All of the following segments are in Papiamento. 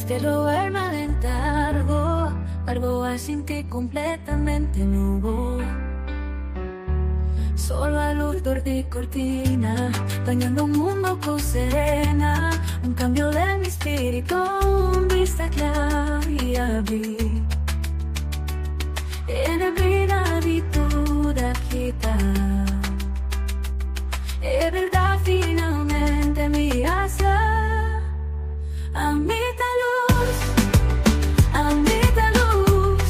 Maske roerma den targo, Arbo a sinti completamente nobo. Solo a luz dor di cortina, Bañando mundo cu serena. Un cambio den mi spirito, un bista cla y abri. E neblina di duda a kita. E berdad finalmente mi a sa. Ami ta luz, ami ta luz.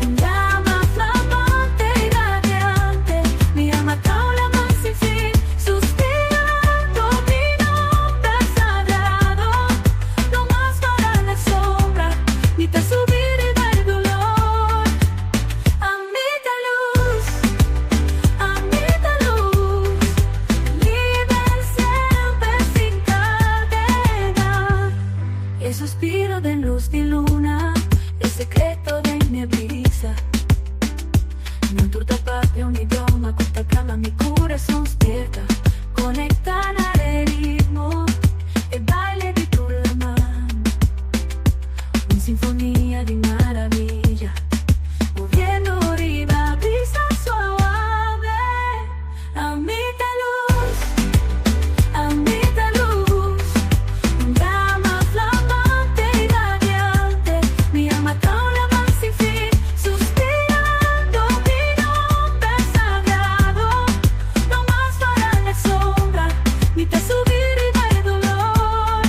Un llama flamante y radiante. Mi alma ta un laman sin fin, suspirando mi nomber sagrado. No mas para la sombra, mi ta subi riba e dolor. Ami ta luz, ami ta luz. Liber semper sin cadena. E suspiro den luz di luna, e secreto den neblisa. Nan tur ta papia un idioma cu ta calma mi curason spierta. Conecta na e ritmo, e baile di tur laman. Un sinfonia di maraviya, moviendo riba brisa suave. Ami ta luz, ami ta luz. Un llama flamante y radiante. Mi alma ta un laman sin fin, suspirando mi nomber sagrado. No mas para la sombra, mi ta subi riba e dolor.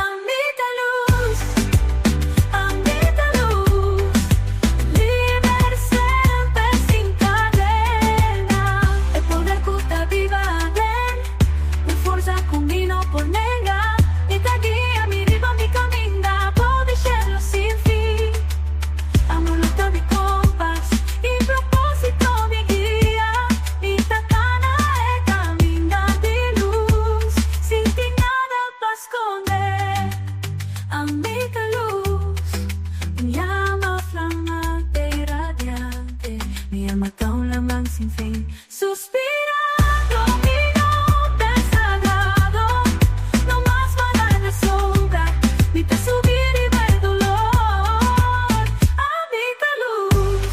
Ami ta luz, ami ta luz. Liber semper sin cadena. E poder cu ta biba aden, un forza cu mi no por nenga. Mi ta guia mi riba mi caminda, bou di cielo sin fin. Amor lo ta mi compas y proposito mi guia. Mi ta cana e caminda di luz, sin tin nada pa sconde. Ami ta luz, un llama flamante y radiante. Mi alma ta un laman sin fin, suspirando mi nomber sagrado. No mas para la sombra, mi ta subi riba e dolor. Ami ta luz,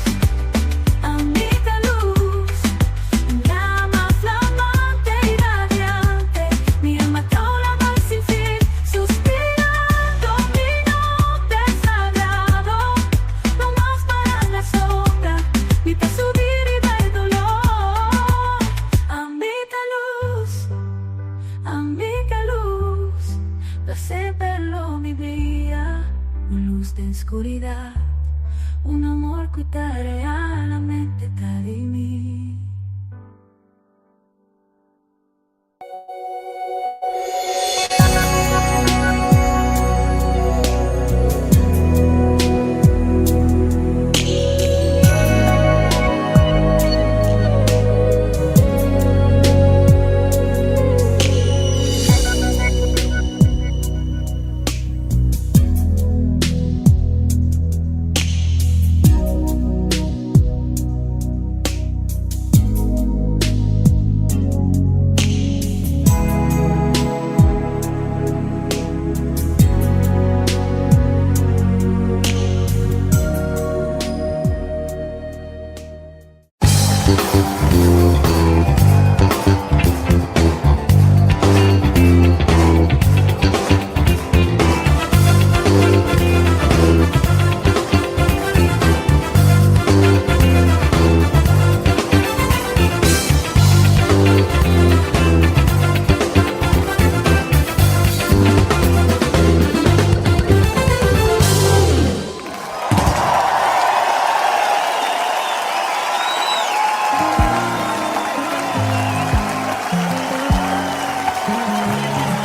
ami ta luz. Un llama flamante y radiante. Mi alma ta un laman sin fin, suspirando mi nomber sagrado. No mas para la sombra, mi ta subi riba e dolor. Ami ta luz, ami ta luz. Pa semper lo mi bria, un luz den scuridad, un amor cu ta realmente ta di mi.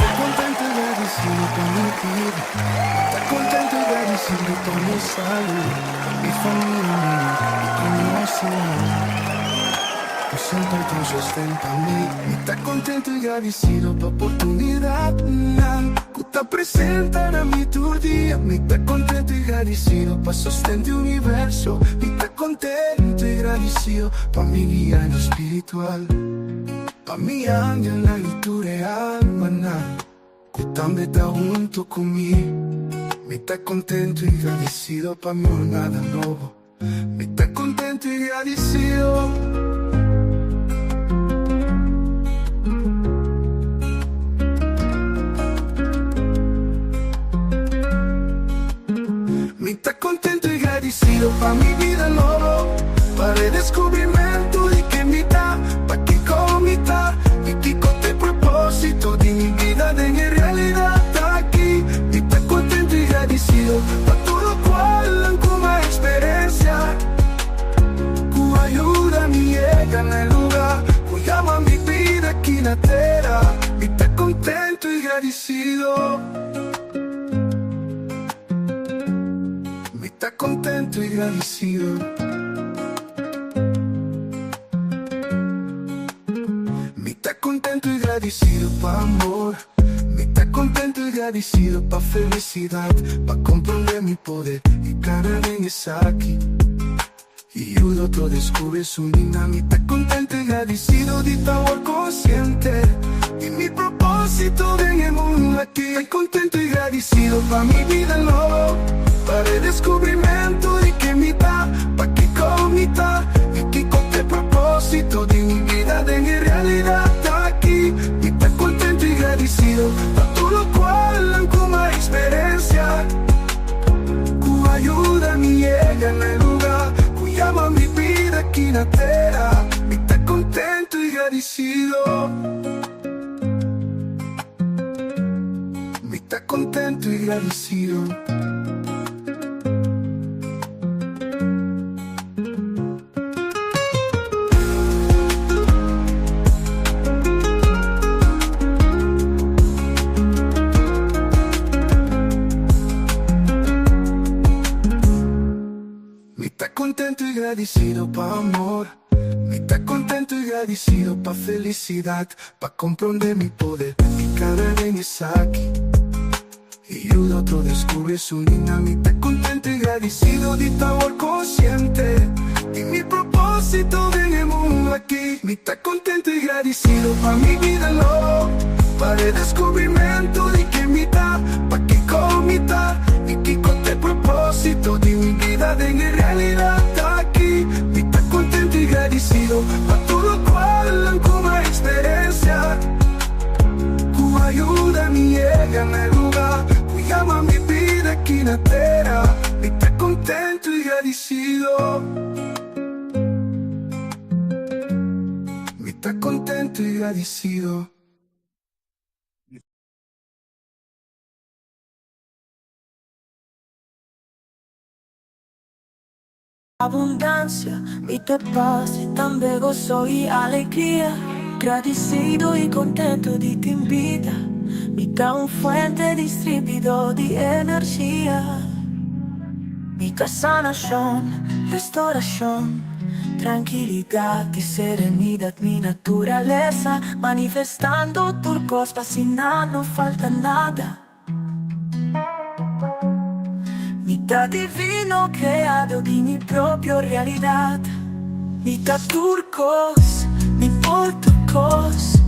Ta contento y agradecido pa mi bida. Ta contento y agradecido pa mi salud, pa mi familia y conocinan. Cu semper ta un sosten pa mi. Mi ta contento y agradecido pa oportunidadnan cu ta presenta na mi tur dia. Mi ta contento y agradecido pa sosten di universo. Mi ta contento y agradecido pa mi guianan spiritual, pa mi angelnan y tur e almanan cu tambe ta hunto cu mi. Mi ta contento y gradicido pa mi jornada nobo. Mi ta contento y gradicido. Mi ta contento y gradicido pa mi bida nobo, pa redescubrimento di ken mi ta, pakico mi ta y kico ta e proposito di mi bida den e realidad aki. Mi ta contento y gradicido pa tur locual nan cu m'a experiencia, cu a yuda mi yega na e lugar cu yama mi bida aki na tera. Mi ta contento y gradicido. Mi ta contento y gradicido. Mi ta contento y gradicido pa amor. Mi ta contento y gradicido pa felicidad, pa comprende mi poder y cana den esaki. Y yuda otro descubri su nina. Mi ta contento y gradicido di ta awor consciente di mi proposito den e mundo aki. Ta contento y gradicido pa mi bida nobo, pa redescubrimento di ken mi ta, pakico mi ta y kico ta e proposito di mi bida den e realidad aki. Mi ta contento y gradicido pa tur locual nan cu m'a experiencia, cu a yuda mi yega na e lugar cu yama mi bida aki na tera. Mi ta contento y gradicido. Mi ta contento y gradicido. Mi ta contento y gradicido pa amor. Mi ta contento y gradicido pa felicidad, pa comprende mi poder y cada den esaki. Y yuda otro descubri su nina. Mi ta contento y gradicido di ta awor consciente di mi proposito den e mundo aki. Mi ta contento y gradicido pa mi bida nobo, pa redescubrimento di ken mi ta, pakico mi ta y kico ta e proposito di mi bida den e realidad aki. Mi ta contento y gradicido pa tur locual nan cu m'a experiencia, cu a yuda mi yega na e lugar cu yama mi bida aki na tera. Mi ta contento y gradicido. Mi ta contento y gradicido. Abundancia, mi ta paz y tambe gozo y alegria. Gradicido y contento di tin bida. Mi ta un fuente distribuidor di energia. Mi ta sanacion, restauracion, trankilidad y serenidad mi naturalesa, manifestando tur cos pa asina no falta nada. Mi ta divino creado di mi propio realidad. Mi ta tur cos, mi por tur cos.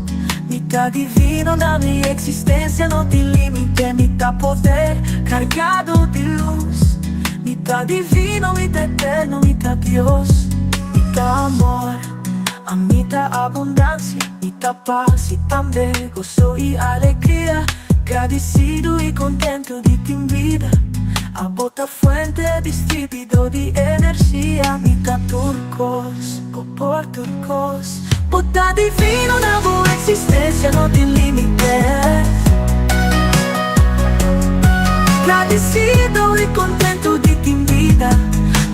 Mi ta divino na mi existencia no tin limite. Mi ta poder cargado di luz. Mi ta divino, mi ta eterno, mi ta Dios. Mi ta amor, ami ta abundancia. Mi ta paz y tambe gozo y alegria. Gradicido y contento di tin bida. Abo ta fuente distribuidor di energia. Mi ta tur cos, bo por tur cos. Bo ta divino na bo existencia no tin limite. Gradicido y contento di tin bida.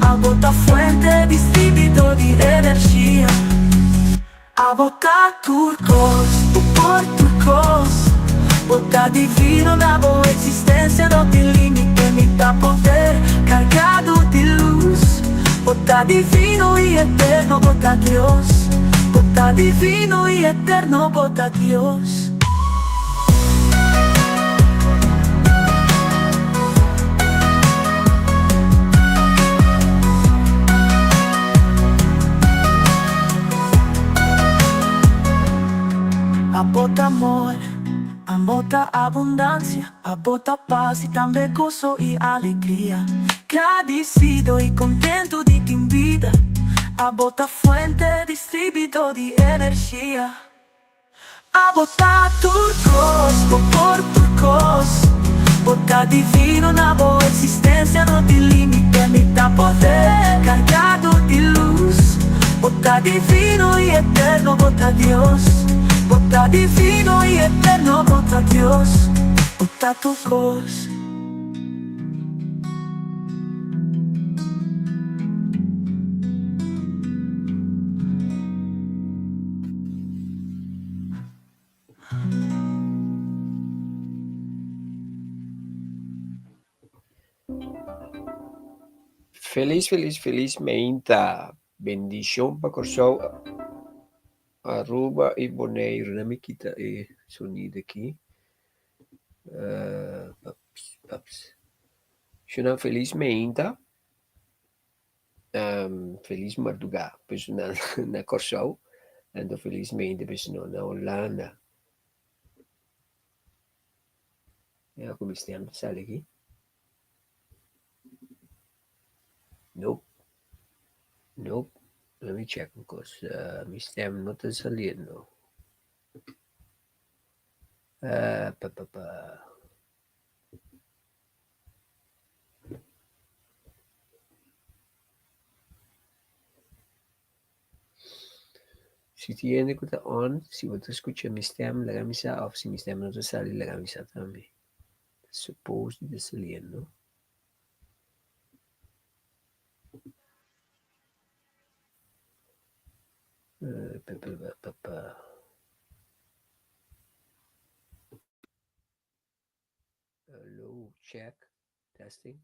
Abo ta fuente distribuidor di energia. Abo ta tur cos, bo por tur cos. Bo ta divino na bo existencia no tin limite. Mi ta poder cargado di luz. Bo ta divino y eterno, bo ta Dios. Bo ta divino y eterno, bo ta Dios. Abo ta amor, Abo ta abundansia, abo ta pas i tambe goso i alegria. Gradisido i kontentu di tin bida, abo ta fuente distribuidó di energia. Abo ta tur kos, bo por tur kos. Bo ta divino, na bo eksistensia no tin límite. Mi ta poder kargado di lus. Bo ta divino i eterno, bo ta Dios. Bo ta divino i eterno, bo ta Dios. Bo ta tur kos. Felis felis felis meinta. Bendishon pa Kòrsou, Aruba i Boneiru. Na mi kita e sonido aki. Shunnan felis meinta. Felis mardugá personal na Kòrsou anto felis mente personal na Hulanda. Ya ku mi stem ta sali aki. Nope, nope, let me check un kos, mi stem no ta saliendo. Pa pa pa. Si tin hende ku ta on, si bo ta skucha mi stem laga mi sa òf si mi stem no ta sali laga mi sa tambe. Suppose di ta saliendo. Hello, check, testing.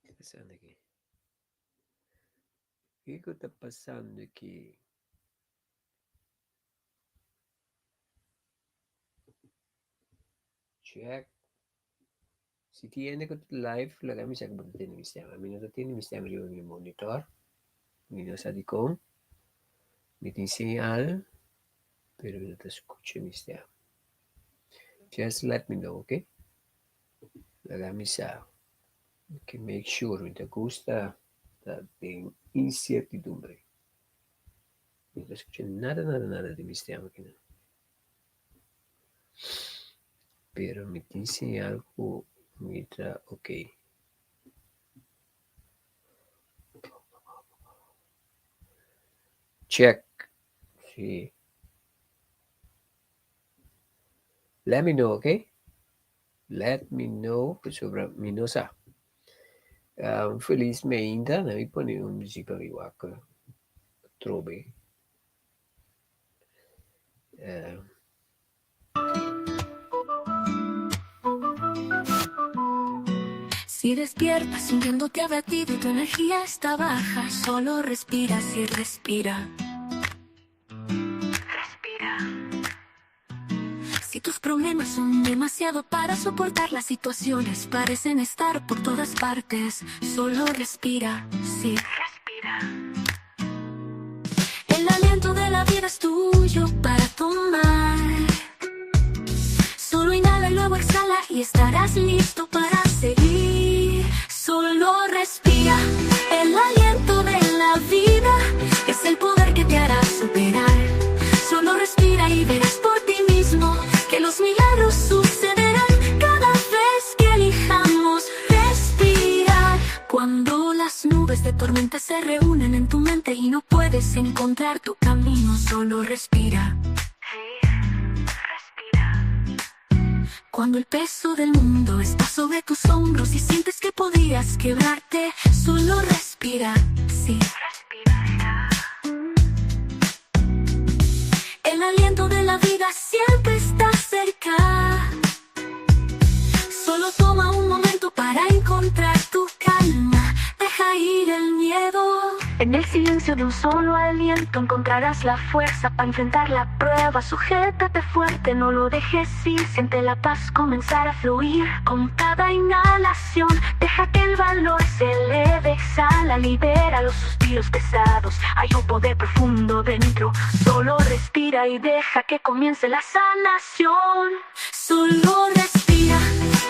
Ke ta pasando aki? Kiko ta pasando aki? Check. Si tin hende ku ta live, laga mi sa ku bo ta tende mi stem. Ami no ta tende mi stem riba mi monitor. Mi no sa dikon. Mi tin señal, pero mi no ta skucha mi stem. Just let me know, okay? Laga mi sa. Mi ke make sure, mi ta gusta ta den incertidumbre. Mi no ta skucha nada, nada, nada di mi stem akinan. Pero mi tin señal ku mi ta ok. Check, si. Let me know, ok? Let me know pasobra mi no sa. Un felis meinta, nan mi pone un muzik pa mi wak atrobe. Si despiertas sintiéndote abatido y tu energía está baja, solo respira, sí, respira. Respira. Si tus problemas son demasiado para soportar, las situaciones parecen estar por todas partes, solo respira, sí, respira. El aliento de la vida es tuyo para tomar. Solo inhala y luego exhala y estarás listo para seguir. Solo respira, el aliento de la vida es el poder que te hará superar. Solo respira y verás por ti mismo que los milagros sucederán cada vez que elijamos respirar. Cuando las nubes de tormenta se reúnen en tu mente y no puedes encontrar tu camino, solo respira. Cuando el peso del mundo está sobre tus hombros y sientes que podrías quebrarte, solo respira, sí. Respira. El aliento de la vida siempre está cerca. Solo toma un momento para encontrar tu calma. Deja ir el miedo. En el silencio de un solo aliento encontrarás la fuerza para enfrentar la prueba. Sujétate fuerte, no lo dejes ir. Siente la paz comenzar a fluir. Con cada inhalación, deja que el valor se eleve. Exhala. Exhala, libera los suspiros pesados. Hay un poder profundo dentro. Solo respira y deja que comience la sanación. Solo respira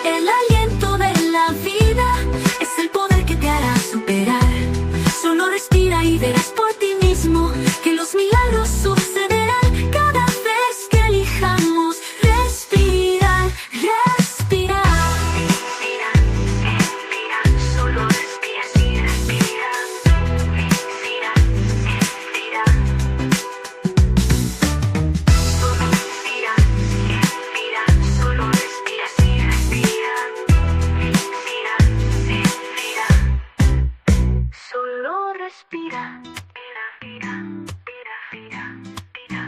el aliento de la vida. Es el poder que te hará superar. Solo respira y verás por ti mismo que los milagros sucederán cada vez que elijamos respirar, respirar. Respira, respira, solo respira, respira, respira, respira. Solo respira, respira, solo respira, respira, respira, respira. Solo respira, respira, respira, respira.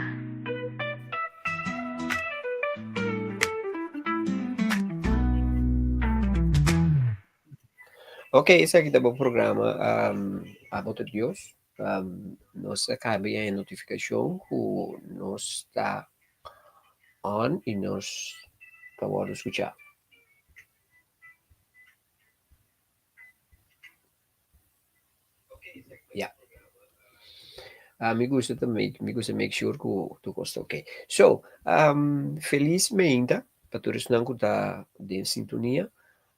Ok, esaki ta bo programa um, Abo ta Dios. Um, nos a caba ya e notificacion cu nos ta on y nos ta wordo escucha. Ya. Ah, mi gusta ta make, mi gusta make sure ku tur kos ta okay. So, um, felis meinta pa tur esnan ku ta den sintonia.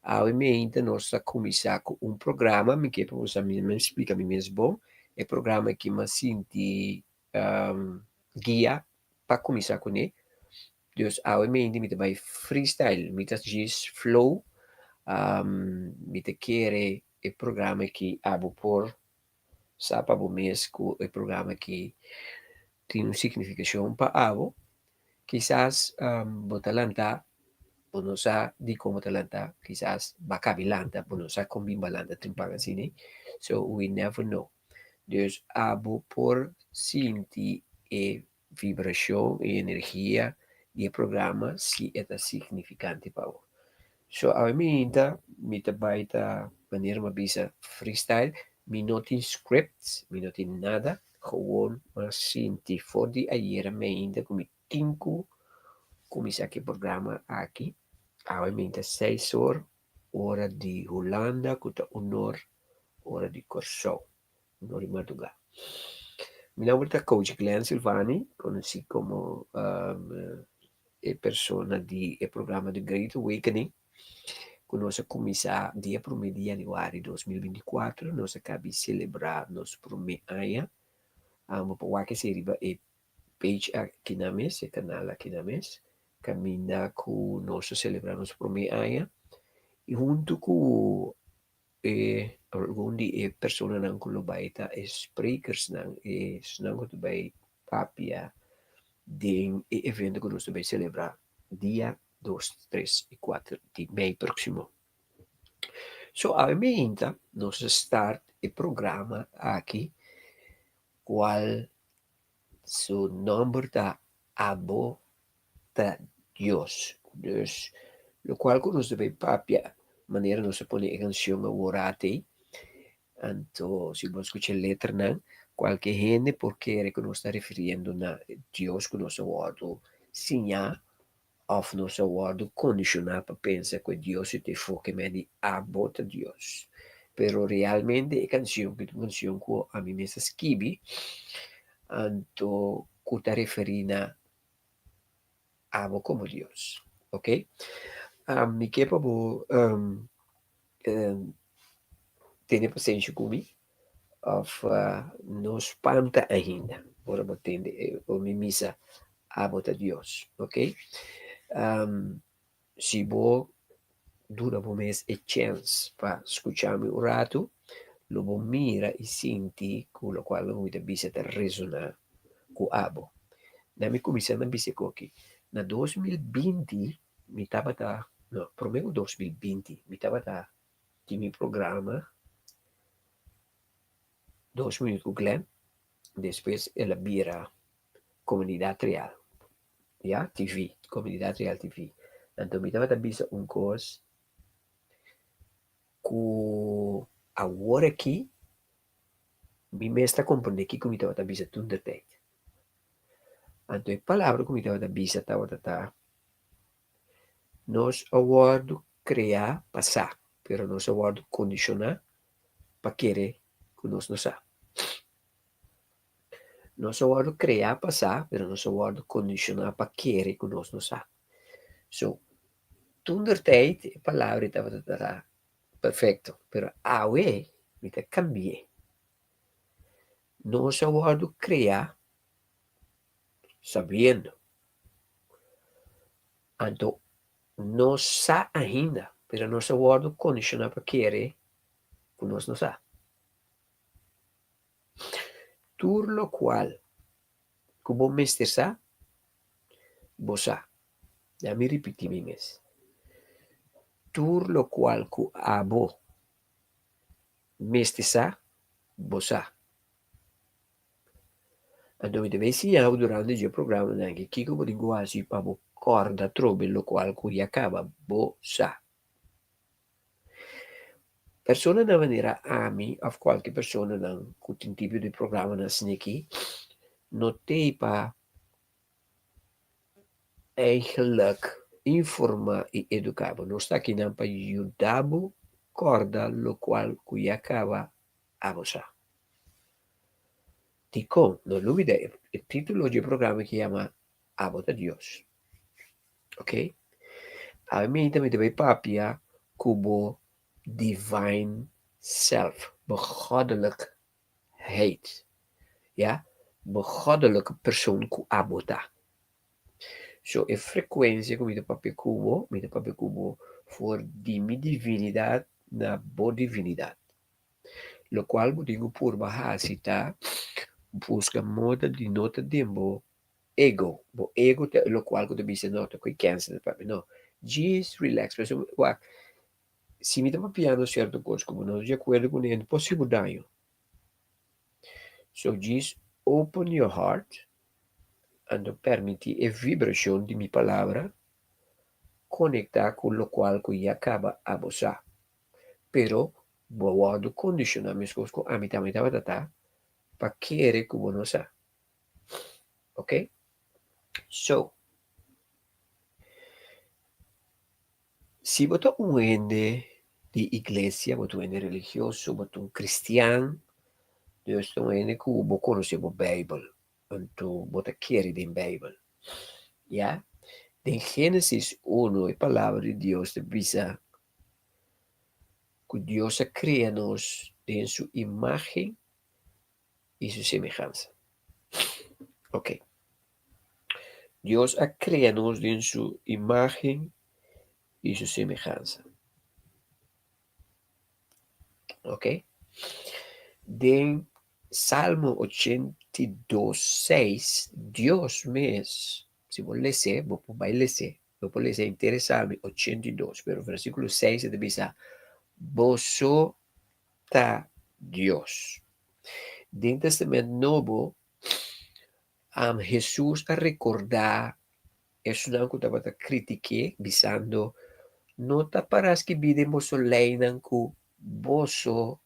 Awe meinta nos ta kuminsá ku un programa, mi ke pa boso mi mi splika mi mes bon. E programa aki mi a sinti um, guia pa kuminsá kuné. Dus awe meinta mi ta bai freestyle, mi ta djis flow. Um, mi ta kere e programa aki abo por sa pa bo mes ku e programa aki tin un signifikashon pa abo. Kisas um, bo ta lanta, bo no sa dikon bo ta lanta, kisas bo a kabi lanta, bo no sa kon bin bo a lanta trempan asina. So we never know. Dus abo por sinti e vibrashon i energia di e programa si e ta signifikante pa bo. So awe mi mi ta bai ta manera mi a bisa freestyle, mi no tin script, mi no tin nada, gewoon mi a sinti for di ayera mainta ku mi tin ku kuminsá ku e programa aki. Awe mi ta seis or, ora di Hulanda ku ta un or, ora di Kòrsou. Un or di madrugá. Mi nomber ta Coach Glenn Silvani, konosí komo um, e persona di e programa The Great Awakening, ku nos a kuminsá dia promé di yanüari 2024, nos a kabi selebrá nos promé aña. Um, bo por wak esei riba e page aki na mes, e kanal aki na mes, kaminda ku nos a selebrá nos promé aña. I huntu ku e algun di e personanan ku lo bai ta e sprekersnan, esnan ku ta bai papia den e evento ku nos ta bai selebrá dia 2, 3 i 4 di mei próksimo. So awe mainta nos a start e programa aki kual su nòmber ta Abo ta Dios. Dus lokual ku nos ta bai papia manera nos a pone e kanshon awor atei, anto si bo skucha e letranan kualke hende por kere ku nos ta refiriendo na Dios ku nos a wòrdu siñá òf nos a wòrdu kondishoná pa pensa ku e Dios ei ta e foke men di abo ta Dios. Pero realmente e kanshon ta un kanshon ku ami mes a skibi, anto ku ta referí na abo komo Dios. Ok? Um, mi ke pa bo um, um, tene pasenshi ku mi òf uh, no spanta ainda ora bo tende e o mi misa abo ta Dios. Ok? Um, si bo duna bo mes e chèns pa skucha mi un ratu, lo bo mira i sinti ku lokual mi ta bisa ta resoná ku abo. Na mi kuminsá na bisa koki. Na 2020 mi tabata, no, promé ku 2020 mi tabata tin mi programa Dos Minuut ku Glenn, despues el a bira Komunidat Real, ya, TV, Komunidat Real TV. Anto mi tabata bisa un kos ku awor aki mi mes ta komprendé kiko mi tabata bisa tur de tijd. Anto e palabra ku mi tabata bisa tabata ta, nos a wòrdu kreá pa sa, pero nos a wòrdu kondishoná pa kere. ku nos no sa. Nos a wòrdu kreá pa sa, pero nos a wòrdu kondishoná pa kere ku nos no sa. So, toentertijd e palabra ei tabata ta perfekto, pero awe mi ta kambi'é. Nos a wòrdu kreá sabiendo. Anto nos sa ainda, pero nos a wòrdu kondishoná pa kere ku nos no sa. Tur lokual ku bo mester sa, bo sa. Laga mi ripití mi mes. Tur lokual ku abo mester sa, bo sa. Anto mi ta bay siña bo durante dje programanan aki kiko bo tin ku hasi pa bo kòrda atrobe lokual ku ya kaba bo sa. Personanan manera ami òf kualke personanan ku tin tipo di programanan asina aki no t'ei pa Eigenlijk informa y educa bo. Nos ta akinan pa yuda bo corda locual cu ya caba abo sa. Dicon? No lubida e titulo dje programa aki yama Abo ta Dios. Ok? Awe minta mi ta bay papia cu bo divine self, bo goddelijkheid. Ya, bo goddelijke persoon ku abo ta. So e frekuensia ku mi ta papia ku bo, mi ta papia ku bo for di mi divinidat na bo divinidat. Lokual bo tin ku purba hasi ta buska moda di no ta den bo ego. Bo ego ta e lokual ku ta bisa no, ta koe kènsa ta papia. No, djis relax. Pasobra wak, si mi ta papiando sierto kos ku bo no ta di akuerdo kuné, no por hasi bo daño. So djis open your heart anto permiti e vibracion di mi palabra conecta cu locual cu ya caba abo sa. Pero bo a wordo condiciona mescos cu ami tambe tabata ta pa kere cu bo no sa. Ok? So, Si bo ta un hende di iglesia, bo ta un hende religioso, bo ta un cristian, dus ta un hende ku bo konosé bo Bijbel, anto bo ta kere den Bijbel, ya. Den Génesis uno e palabra di Dios ta bisa ku Dios a krea nos den su imágen i su semehansa. Ok. Dios a krea nos den su imágen i su semehansa. Ok. Den Salmo 82, 6, Dios mes, si bo les'é, bo por bai les'é, bo por lesa henter e Salmo 82, pero versíkulo 6 e ta bisa, Boso ta Dios. Den Testament Nobo, Hesus a rekordá esunnan ku tabata kritik'é, bisando, No ta pará skibí den boso leinan ku boso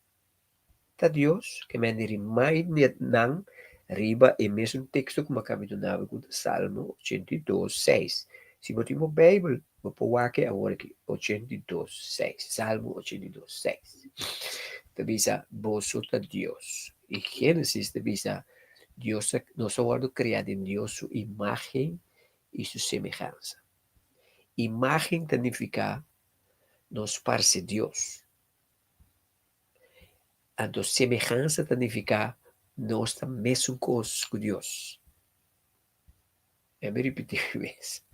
ta Dios? Ke men di remind nan riba e mesun teksto ku mi a kaba di duna bo ku ta Salmo 82, 6. Si bo tin bo Beibel, bo por wak e awor aki, 82, 6, Salmo 82, 6. Ta bisa, Boso ta Dios. I Génesis ta bisa, Dios a, nos a wòrdu kreá den Dios su imágen i su semehansa. Imágen ta nifiká nos parse Dios. Anto semehansa ta nifiká nos ta mesun kos ku Dios. E mi ripití mi mes.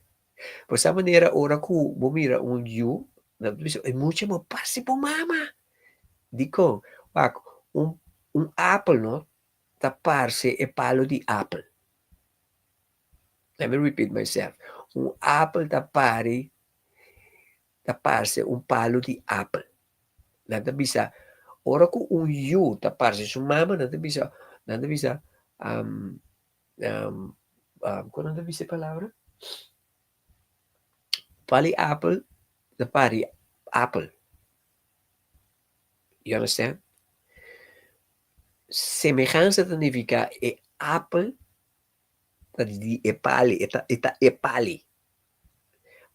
Por esa manera ora ku bo mira un yu, nan ta bisa, e mucha bo parse bo mama. Dikon? Wak, un un apel no ta parse e palu di apel. Let me repeat myself. Un apel ta pari ta parse un palu di apel. Nan ta bisa, ora ku un yu ta parse su mama, nan ta bisa, nan ta bisa, um, um, um, kon nan ta bisa e palabra? Pali apel ta pari apel. You understand? Semehansa ta nifiká e apel ta di e pali, e ta, e ta e pali.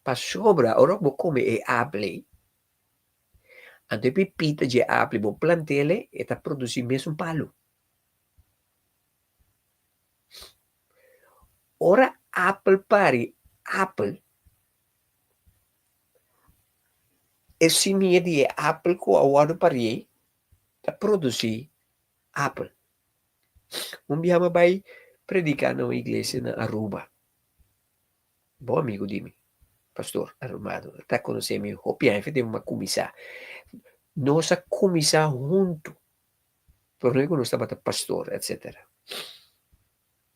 Pasobra ora bo kome e apel ei, Anto e pipita dje apel bo plant'ele, e ta produsí mesun palu. Ora apel pari apel, e simia di e apel ku a wòrdu parié ta produsí apel. Un biaha mi a bai prediká na un iglesia na Aruba. Bon amigu di mi, pastor Armando, ta konosé mi hopi aña, for di mi a kuminsá. Nos a kuminsá huntu, promé ku nos tabata pastor etsetera.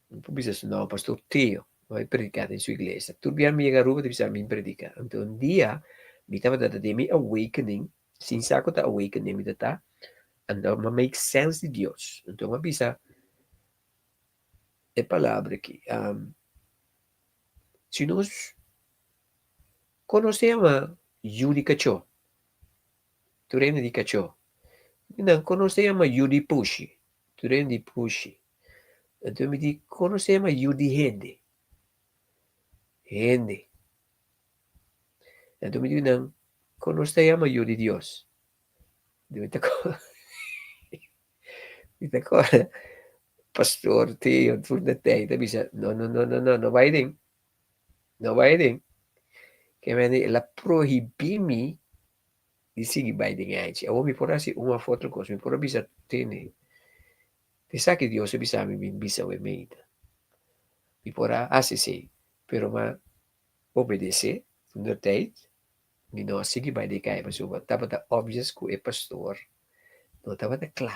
Mi por bisa su nòmber, pastor Theo, mi a bai prediká den su iglesia. Tur biaha mi yega Aruba ta bisa mi prediká. Anto un dia mi tabata ta den mi awakening, sin sa ku ta awakening mi ta ta, anto mi a make sense di Dios. Anto mi a bisa e palabra aki, Si nos konosé ama yu di kachó, tur hende di kachó. Nan konosé ama yu di pushi, tur hende di pushi. Anto mi di konosé ama yu di hende, hende. Anto mi di nan konosé ama yu di Dios. Mi ta mi ta kòrda pastor Theo tur na tei ta bisa no no no no no no bai den no bai den ke mende el a prohibí mi di sigui bai den aichi awor mi por hasi un òf otro kos mi por a bisa tene esaki Dios a bisa mi bin bisa awe meita mi por a hasi esei pero mi a obedesé toentertijd Mi no a sigui bai di kai pasobra tabata obvious ku e pastor no tabata kla.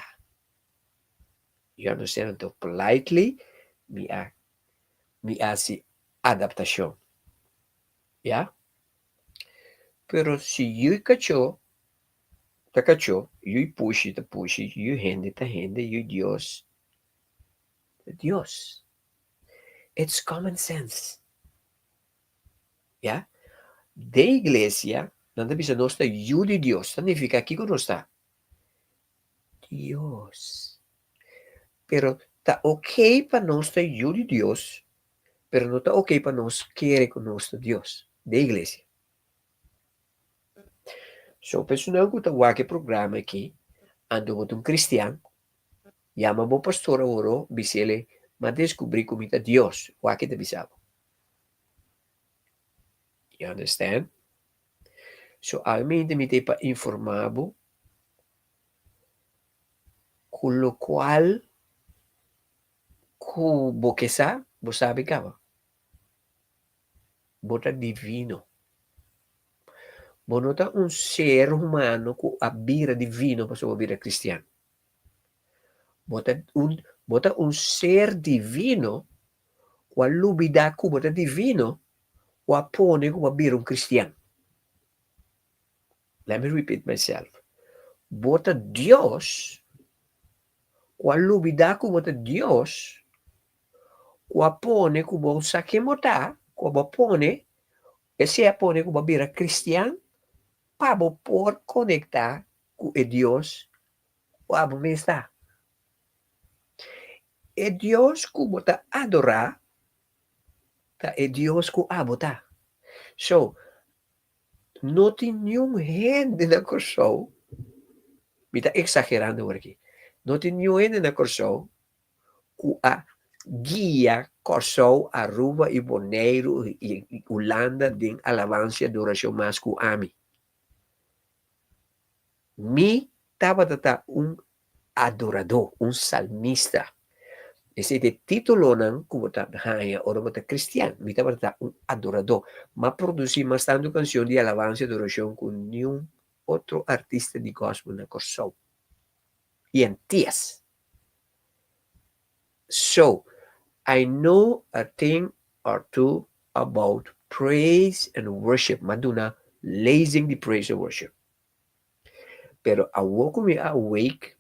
You understand? Anto politely mi a mi a hasi adaptashon. Ya? Pero si yui kachó ta kachó, yui pushi ta pushi, yui hende ta hende, yui Dios ta Dios. It's common sense. Ya. Den iglesia nan ta bisa nos ta yu di Dios. Ta nifica kico nos ta? Dios. Pero ta ok pa nos ta yu di Dios, pero no ta ok pa nos kere cu nos ta Dios den iglesia. So personan cu ta wak e programa aki, anto bo ta un cristian, yama bo pastor aworo, bisele, m'a descubri cu mi ta Dios. Wak ke ta bisa bo. You understand? So almente mi ta pa informá bo ku lokual ku bo ke sa, bo sabi kaba. Bo ta divino. Bo no ta un ser humano ku a bira divino pasobra bo a bira kristian. Bo ta un, bo ta un ser divino ku a lubidá ku bo ta divino ku a pone ku bo a bira un kristian. Let me repeat myself. Bo ta Dios ku a lubidá ku bo ta Dios ku a pone ku bo sa ken bo ta, ku bo a pone, esei a pone ku bo a bira kristian pa bo por konektá ku e Dios ku abo mes ta. E Dios ku bo ta adorá ta e Dios ku abo ta. So, no tin niun hende na Kòrsou, mi ta eksagerando awor aki, no tin niun hende na Kòrsou ku a guia Kòrsou, Aruba i Boneiru i Hulanda den alabansa i adorashon mas ku ami. Mi tabata ta un adoradó, un salmista. Esei ta e títulonan ku bo ta haña ora bo ta kristian. Mi tabata ta un adoradó. M'a produsí mas tantu kanshon di alabansa i adorashon ku niun otro artista di gòspel na Kòrsou i Antias. So, I know a thing or two about praise and worship. M'a duna lezing di praise and worship. Pero awor ku mi a awake,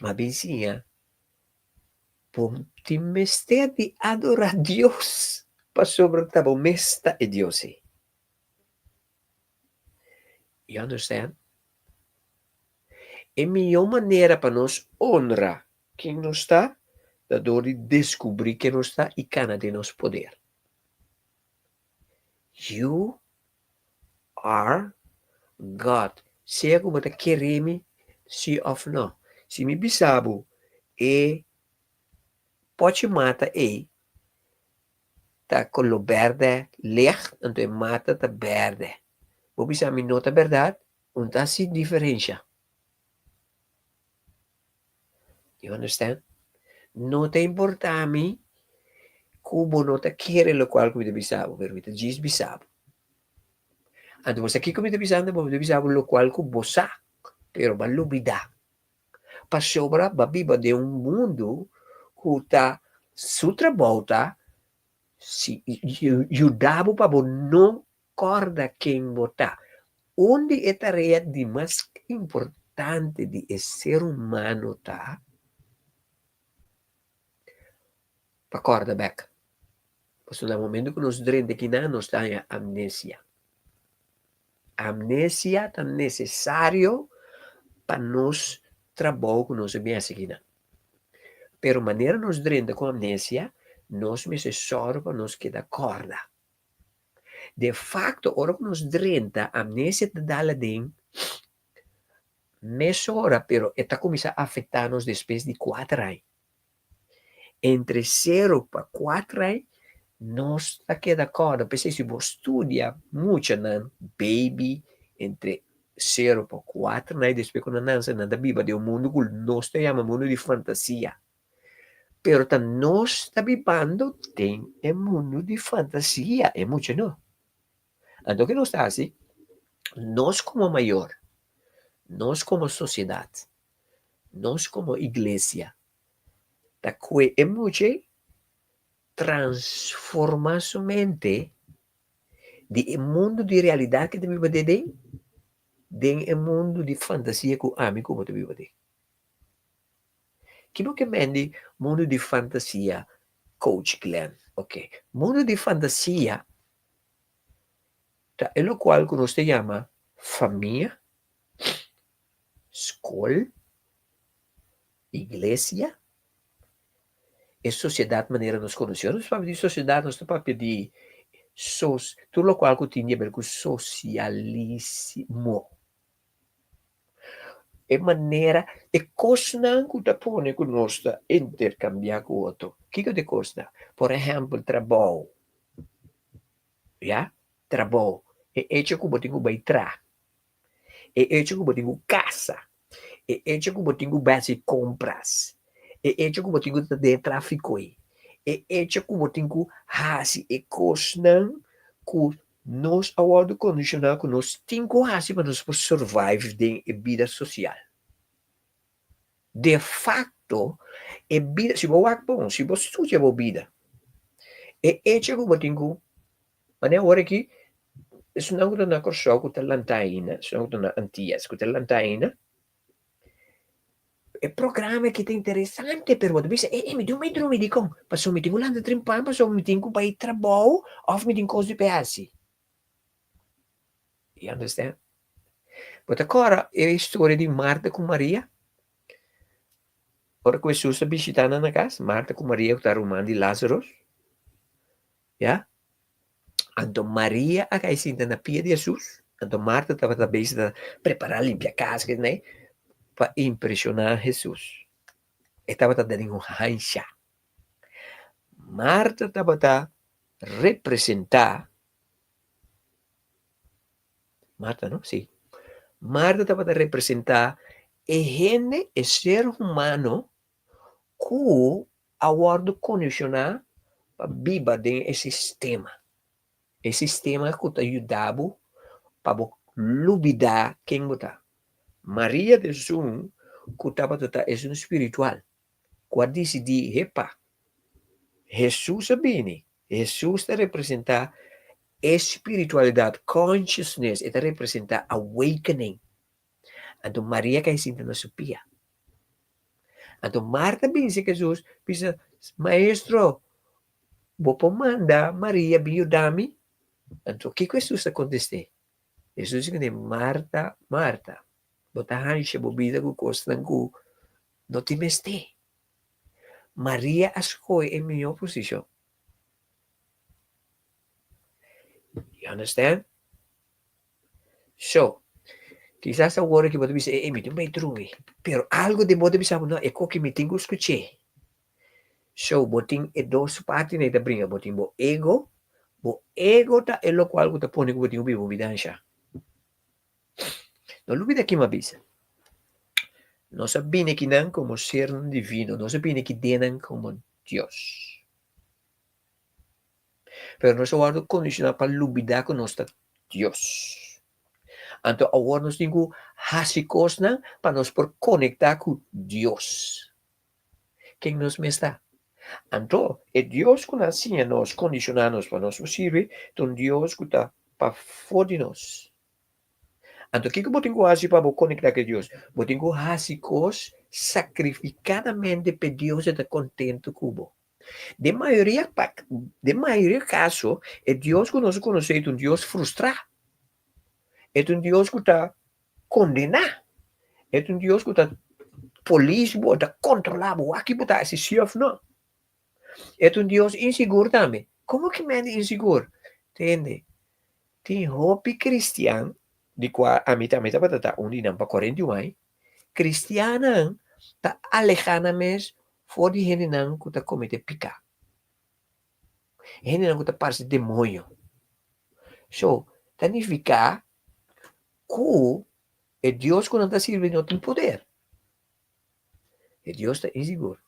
mi a bin siña bo tin mester di adorá Dios pasobra ta bo mes ta e Dios ei. You understand? E mihó manera pa nos honra ken nos ta, ta dor di deskubrí ken nos ta i kana den nos poder. You are God. Sea ku bo ta kere mi si òf nò. Si mi bisa bo e pòchi mata ei ta koló bèrdè licht, anto e mata ta bèrdè. Bo bisa mi no ta bèrdat? Un ta hasi diferensha. You understand? No ta importá mi ku bo no ta kere lokual ku mi ta bisa bo, pero mi ta djis bisa bo. Anto bo sa kiko mi ta bisando bo? Mi ta bisa bo lokual ku bo sa, pero bo a lubidá. Pasobra bo a biba den un mundu ku ta su trabou ta si yuda bo pa bo no kòrda ken bo ta. Un di e tarea di mas importante di e ser humano ta pa kòrda bèk. Pasobra na momento ku nos drenta kinan nos ta haña amnesia. Amnesia ta nesesario pa nos trabou ku nos a bin hasi kinan. Pero manera nos drenta ku amnesia, nos mester sòru pa nos keda kòrda. De facto, ora ku nos drenta, amnesia ta dal aden mesora, pero e ta kuminsá afektá nos despues di kuater aña. Entre sero pa kuater aña, nos ta keda kòrda. P'esei si bo studia muchanan, baby, entre sero pa kuater aña despues ku nan nanse, nan ta biba den un mundu ku nos ta yama mundu di fantasia. Pero ta nos ta bibando den e mundu di fantasia, e mucha no. Anto ke nos ta hasi? Nos komo mayor, nos komo sosiedat, nos komo iglesia ta kue e mucha ei transforma su mente di e mundu di realidat ke ta biba den den e mundu di fantasia ku ami ku bo ta biba den. Ki bo ke men di mundu di fantasia Coach Glenn? Ok, mundu di fantasia ta e lokual ku nos ta yama famia, skol, iglesia, e sosiedat manera nos konosé. Ora nos papia di sosiedat nos ta papia di sos tur lokual ku tin di aber ku sosialismo. E manera, e kosnan ku ta pone ku nos ta interkambiá ku otro. Kiko ta e kosnan? Por ehèmpel, trabou. Ya, trabou. E echo ku bo tin ku bai traha. E echo ku bo tin ku kasa. E echo ku bo tin ku bai hasi kompras. E echo ku bo tin ku ta den e tráfiko ei. E echo ku bo tin ku hasi e kosnan ku Nos a wòrdu kondishoná ku nos tin ku hasi pa nos por survive den e bida sosial. De fakto, e bida, si bo wak bon, si bo studia bo bida, e echo ku bo tin ku, manera awor aki, esnan ku ta na Kòrsou ku ta lantá ainda, esnan ku ta na Antias ku ta lantá ainda, E programa aki ta interesante, pero bo ta bisa, e, e, mi tin ku bai drumi, dikon? Pasobra mi tin ku lanta trimpan, pasobra mi tin ku bai trabou òf mi tin kos di pa hasi. You understand? Bo ta kòrda e historia di Marta ku Maria? Ora ku Hesus a bishitá nan na kas, Marta ku Maria ku ta ruman di Lázaro. Ya? Anto Maria a kai sinta na pia di Hesus, anto Marta tabata bezig ta prepará limpia kas kende pa impreshoná Hesus. E tabata den un hansha. Marta tabata representá Marta no? Sí. Marta tabata representá e hende, e ser humano ku a wòrdu kondishoná pa biba den e sistema. E sistema ku ta yuda bo pa bo lubidá ken bo ta. Maria ta esun ku tabata ta esun spiritual ku a disidí, Hepa, Hesus a bini. Hesus ta representá e spiritualidat, consciousness, e ta representá awakening. Anto Maria kai sinta na su pia. Anto Marta binse ku Hesus, bisa, Maestro, bo por manda Maria bin yuda mi? Anto kiko Hesus a kontest'é? Hesus di kuné, Marta, Marta, bo ta hansha bo bida ku kosnan ku no tin mester. Maria a skohe e mihó posishon. You understand? So, Kisas awor ki bo ta bisa, e, mi tin bai drumi. Pero algo den bo ta bisa bo, no, e koki mi tin ku skuch'é. So, bo tin e dos partinan ei ta bringa. Bo tin bo ego, bo ego ta e lokual ku ta pone ku bo tin ku biba un bidansha. No lubida ki mi a bisa. Nos a bini akinan komo sernan divino, nos a bini aki dennan komo Dios. Pero nos a wòrdu kondishoná pa lubidá ku nos ta Dios. Anto awor nos tin ku hasi kosnan pa nos por konektá ku Dios. Ken nos mes ta? Anto, e Dios ku nan siña nos, kondishoná nos pa nos por sirbi, ta un Dios ku ta pafó di nos. Anto kiko bo tin ku hasi pa bo konektá ku e Dios? Bo tin ku hasi kos sakrifikadamente pa e Dios e ta kontentu ku bo. Den mayoria den mayoria kaso e Dios ku nos konosé ta un Dios frustrá. E ta un Dios ku ta kondená. E ta un Dios ku ta polis bo, ta kontrolá bo, wak bo ta hasi si òf no. E ta un Dios insigur tambe. Komo ki mende insigur? Tende, tin hopi kristian, di kua ami tambe tabata ta un di nan pa 41 aña, Kristiannan ta alehá nan mes for di hendenan ku ta kometé piká, hendenan ku ta parse demoño. So, ta nifiká ku e Dios ku nan ta sirbi no tin poder. E Dios ta insigur.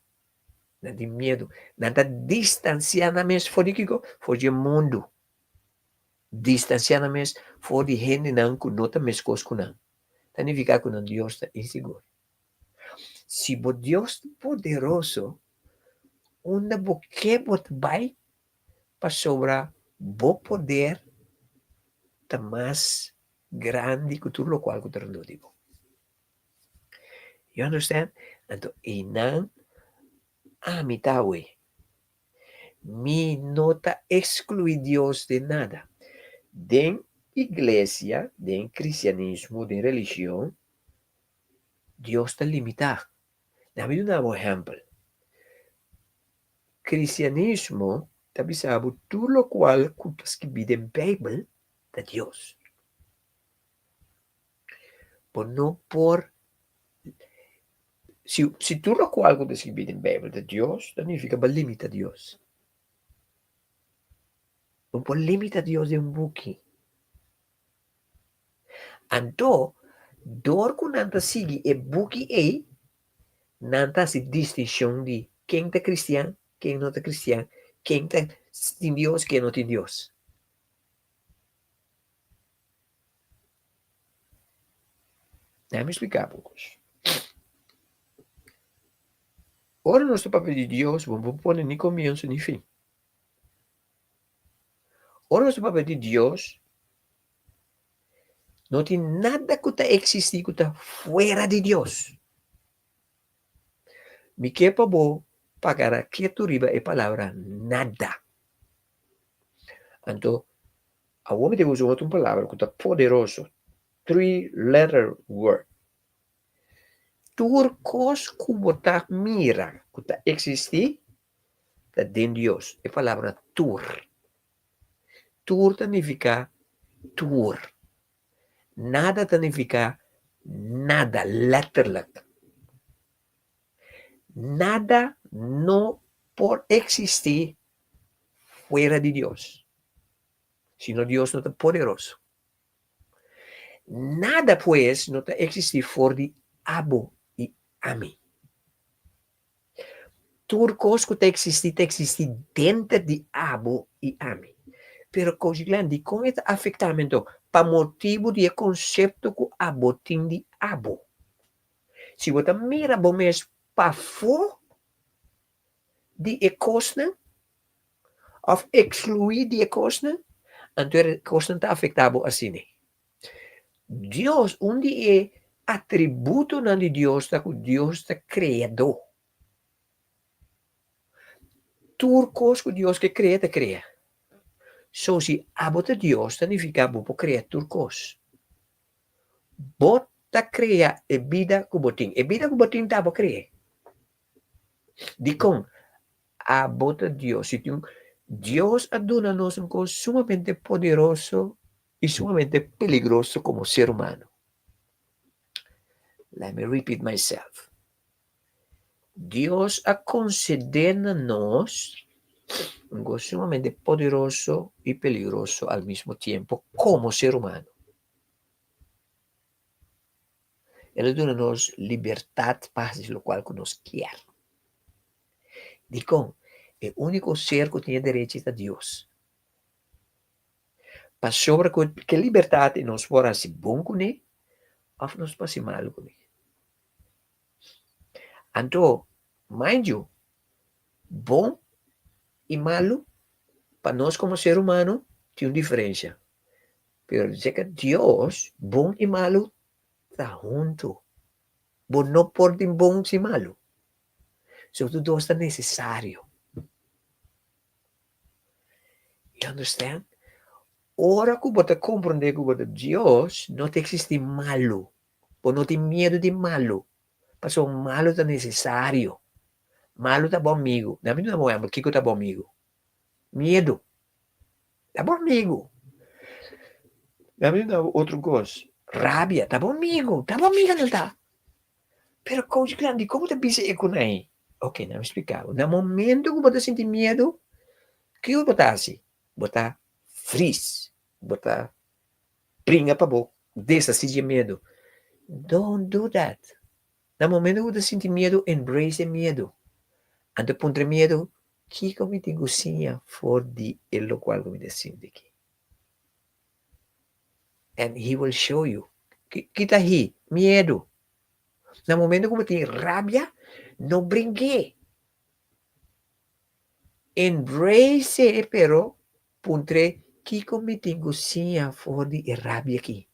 Nan tin miedu. Nan ta distansiá nan mes for di kiko? For di e mundu. Distansiá nan mes for di hendenan ku no ta meskos ku nan. Ta nifiká ku nan Dios ta insigur. Si bo Dios ta poderoso, unda bo ke bo ta bai pasobra bo poder ta mas grandi ku tur lokual ku ta rondó di bo. You understand? Anto einan ami ta awe. Mi no ta ekskluí Dios den nada. Den iglesia, den kristianismo, den religion, Dios ta limitá. Laga mi duna bo ehèmpel. Kristianismo ta bisa bo tur lokual ku ta skibí den Beibel ta Dios. Bo no por, si si tur lokual ku ta skibí den Beibel ta Dios, ta nifiká bo a limita Dios. Bo por limita Dios den un buki. Anto, dor ku nan ta sigui e buki ei, nan ta hasi distinshon di ken ta kristian, ken no ta kristian, ken ta tin Dios, ken no tin Dios. Déjame splika bo un kos. Ora nos ta papia di Dios, bo no por pone ni komienso ni fin. Ora nos ta papia di Dios, no tin nada ku ta eksistí ku ta fuera di Dios. Mi ke pa bo pagará ketu riba e palabra nada. Anto, awor mi ta usa otro palabra ku ta poderoso, three letter word. Tur kos ku bo ta mira ku ta eksistí ta den Dios. E palabra tur. Tur ta nifiká tur. Nada ta nifiká nada, letterlijk. Nada no por eksistí fuera di Dios, sino Dios no ta poderoso. Nada pues no ta eksistí for di abo i ami. Tur kos ku ta eksistí ta eksistí denter di abo i ami. Pero Coach Glenn, dikon e ta afektá mi anto? Pa motibu di e konsepto ku abo tin di abo. Si bo ta mira bo mes pafó di e kosnan òf ekskluí di e kosnan, anto e kosnan ta afektá bo asina. Dios, un di e atributonan di Dios ta ku Dios ta kreadó. Tur kos ku Dios ke krea, ta krea. So si abo ta Dios, ta nifiká bo por krea tur kos. Bo ta krea e bida ku bo tin. E bida ku bo tin ta abo krea. Dikon? Abo ta Dios. Si tin Dios a duna nos un kos sumamente poderoso i sumamente peligroso komo ser humano. Let me repeat myself. Dios a concede na nos algo sumamente poderoso y peligroso al mismo tiempo como ser humano. El a duna nos libertad pa haci locual cu nos kier. Dicon? E unico ser cu tin e derecho ta Dios. Pasobra cu ke libertad nos por haci bon cune of nos por haci malo cune. Anto, mind you, bon y malo pa nos como ser humano tin un diferencia. Pero cerca Dios, bon y malo ta hunto. Bo no por tin bon sin malo. So tur dos ta necesario. You understand? Ora ku bo ta komprondé ku bo ta Dios, no ta eksistí malu. Bo no tin miedu di malu, pasobra malu ta nesesario. Malu ta bo amigu. Na mi duna bo ehèmpel kiko ta bo amigu. Miedu ta bo amigu. Na mi duna bo otro kos, rabia ta bo amigu, ta bo amiga nan ta. Pero coach Glenn, dikon bo ta bisa e ku nan? Ok, nan mi splika bo. Na momento ku bo ta sinti miedu, kiko bo ta hasi? Bo ta fris, bo ta bringa pa bo deshasí di e miedu. Don't do that. Na momento ku bo ta sinti miedu, embrace e miedu. Anto puntra e miedu, kiko mi tin ku siña for di e lokual ku mi ta sinti aki? And he will show you. Ki ta he? Miedu. Na momento ku bo tin rabia, no bring'é. Embrace e pero puntr'é, Kiko mi tin ku siña for di e rabia akí?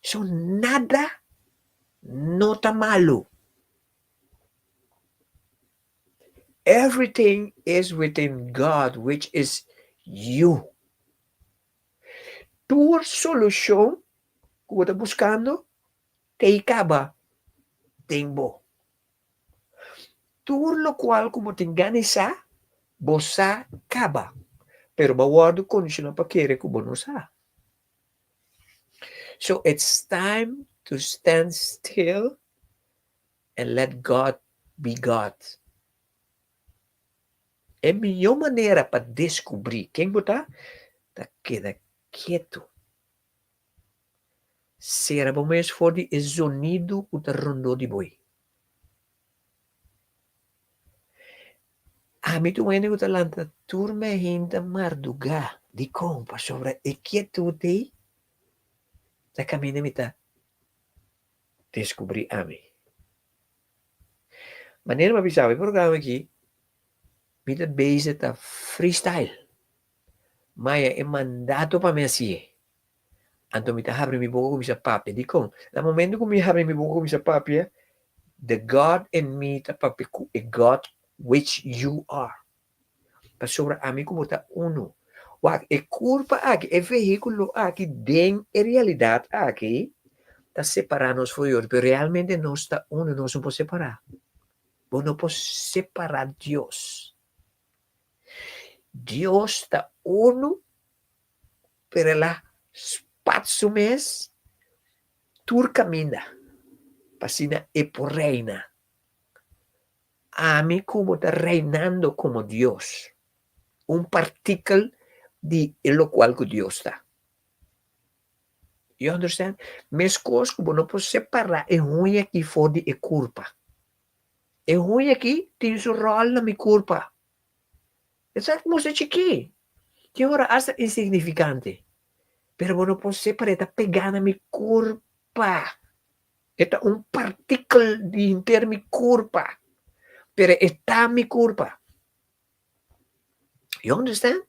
So nada no ta malu. Everything is within God which is you. Tur solushon ku bo ta buskando t'ei kaba den bo. Tur lokual ku bo tin gana e sa, bo sa kaba, pero bo a wòrdu kondishoná pa kere ku bo no sa. So it's time to stand still and let God be God. E mihó manera pa deskubrí ken bo ta, ta keda ketu. Sera bo mes for di e zonidu ku ta rondó di bo. Ami ta un hende ku ta lanta tur mainta mardugá. Dikon? Pasobra e kietut ei ta kaminda mi ta deskubrí ami. Manera mi a bisa bo e programa aki mi ta bezig ta freestyle. Maya e mandato pa mi hasié. Anto mi ta habri mi boka kuminsá papia. Dikon? Na momento ku mi habri mi boka kuminsá papia, the God in me ta papia ku e God which you are. Pasobra ami ku bo ta unu. Wak, e kurpa aki, e vehíkulo aki den e realidat aki ta separá nos for di otro, pero realmente nos ta unu, nos no por separá. Bo no por separá Dios. Dios ta unu, pero el a spat su mes tur kaminda pa asina e por reina. Ami ku bo ta reinando komo Dios, un partikel di e lokual ku Dios ta. You understand? Meskos ku bo no por separá e huña aki for di e kurpa. E huña aki tin su ròl na mi kurpa. Esaki mustra chikí, tin ora asta insignifikante, pero bo no por separ'é, e ta pegá na mi kurpa. E ta un partikel di henter mi kurpa, pero e ta mi kurpa. You understand?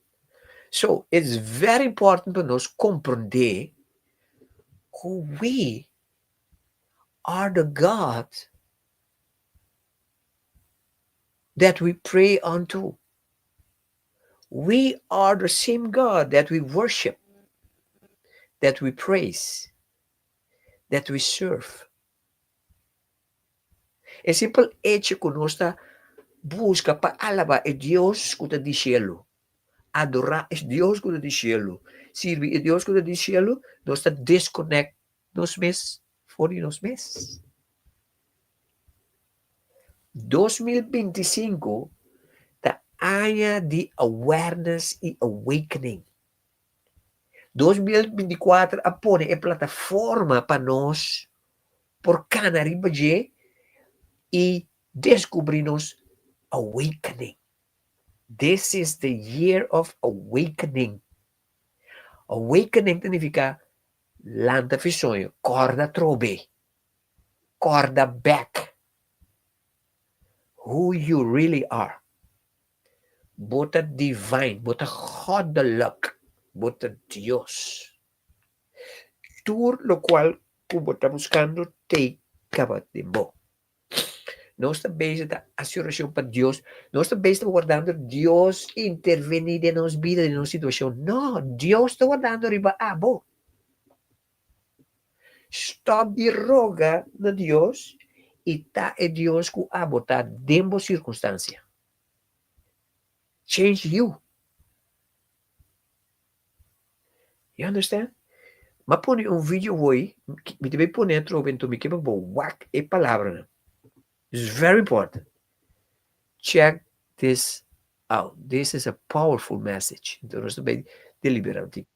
So, it's very important pa nos komprondé ku we are the God that we pray unto. We are the same God that we worship, that we praise, that we serve. E simpel hecho ku nos ta buska pa alaba e Dios ku ta di shelu, adorá e Dios ku ta di shelu, sirbi e Dios ku ta di shelu, nos ta disconnect nos mes. for di nos mes. 2025 ta aña di awareness i awakening. 2024 a pone e plataforma pa nos por kana riba dje i deskubrí nos awakening. This is the year of awakening. Awakening ta nifiká lanta fi soño, kòrda trobe, kòrda bèk who you really are. Bo ta divine, bo ta goddelijk, bo ta Dios. Tur lokual ku bo ta buskando t'ei kaba den bo. Nos ta bezig ta hasi orashon pa Dios, nos ta bezig ta wardando Dios intervení den nos bida, den nos situashon. No, Dios ta wardando riba abo. Stòp di roga na Dios i ta e Dios ku abo ta den bo sirkunstansia. Change you. You understand? M'a pone un video hoy, mi ta bay pone atrobe enton mi ke pa bo wak e palabranan. It's very important. Check this out. This is a powerful message. Enton nos ta bay delibera un tiki.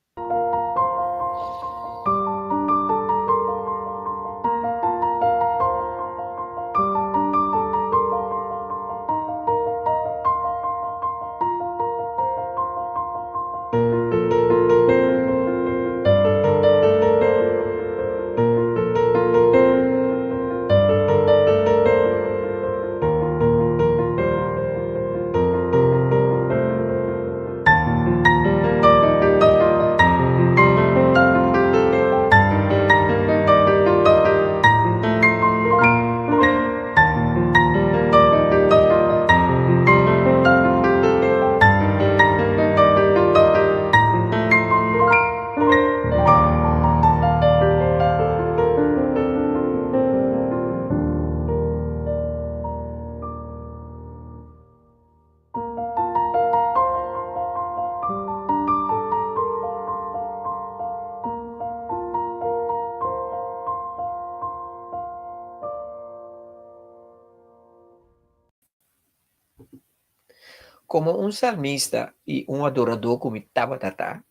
Komo un salmista i un adoradó ku mi tabata ta,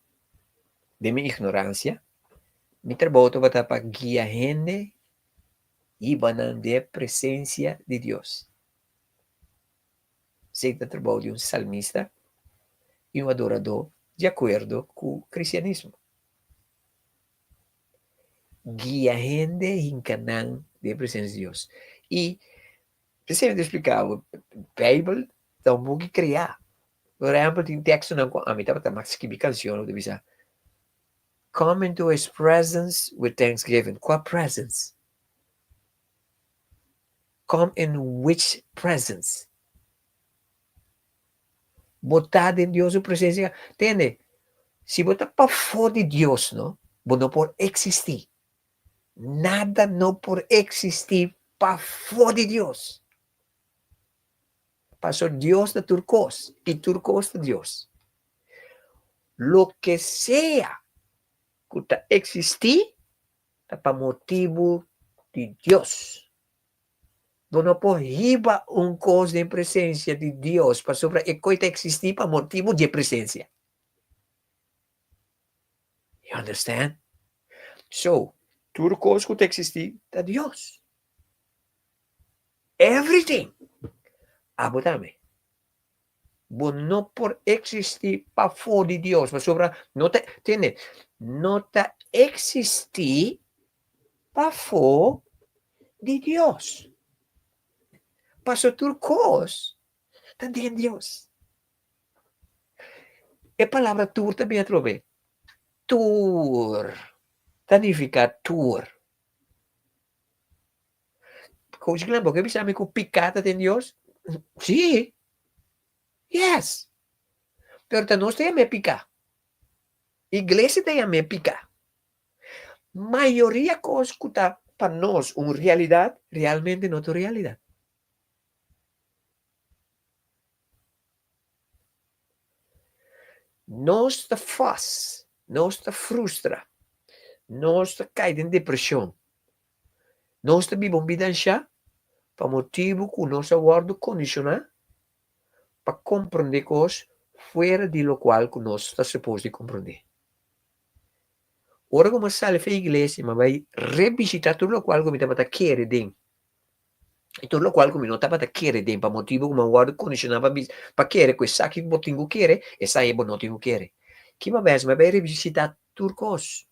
den mi ignoransia, mi trabou tabata pa guia hende hiba nan den e presensia di Dios. Esei ta trabou di un salmista i un adoradó di akuerdo ku kristianismo. Guia hende hinka nan den e presensia di Dios. I p'esei mi ta splika bo, Beibel ta un buki kreá. Por ehèmpel, tin tekstonan ku ami tabata mas skibi kanshon ku ta bisa, Come into his presence with thanksgiving. Kua presence? Come in which presence? Bo ta den Dios su presencia. Tende, si bo ta pafó di Dios, no, bo no por existí. Nada no por existí pafó di Dios. Paso Dios ta tur cos y tur cos ta Dios. Loke sea cu ta existí ta pa motibu di Dios. Bo no por hiba un kos den presensia di Dios pasobra e koi ta eksistí pa motibu di e presensia. You understand? So, tur kos ku ta eksistí ta Dios. Everything. Abo tambe. Bo no por eksistí pafó di Dios pasobra no ta, tende, no ta eksistí pafó di Dios. Paso tur kos ta den Dios. E palabra tur ta bin atrobe. Tur ta nifiká tur. Coach Glenn, bo ke bisa mi ku piká ta den Dios? Sí. Yes. Pero ta nos ta yam'é piká. Iglesia ta yam'é piká. Mayoria kos ku ta pa nos un realidat, realmente no ta un realidat. Nos ta fas, nos ta frustra, nos ta kai den depreshon. Nos ta biba un bida anshá pa motibu ku nos a wòrdu kondishoná pa komprondé kos fuera di lokual ku nos ta supos di komprondé. Ora ku mi a sali for e iglesia mi a bai rebishitá tur lokual ku mi tabata kere den i tur lokual ku mi no tabata kere den pa motibu ku mi a wòrdu kondishoná pa bisa pa kere ku esaki bo tin ku kere, esei bo no tin ku kere. Kima bes mi a bai rebishitá tur kos.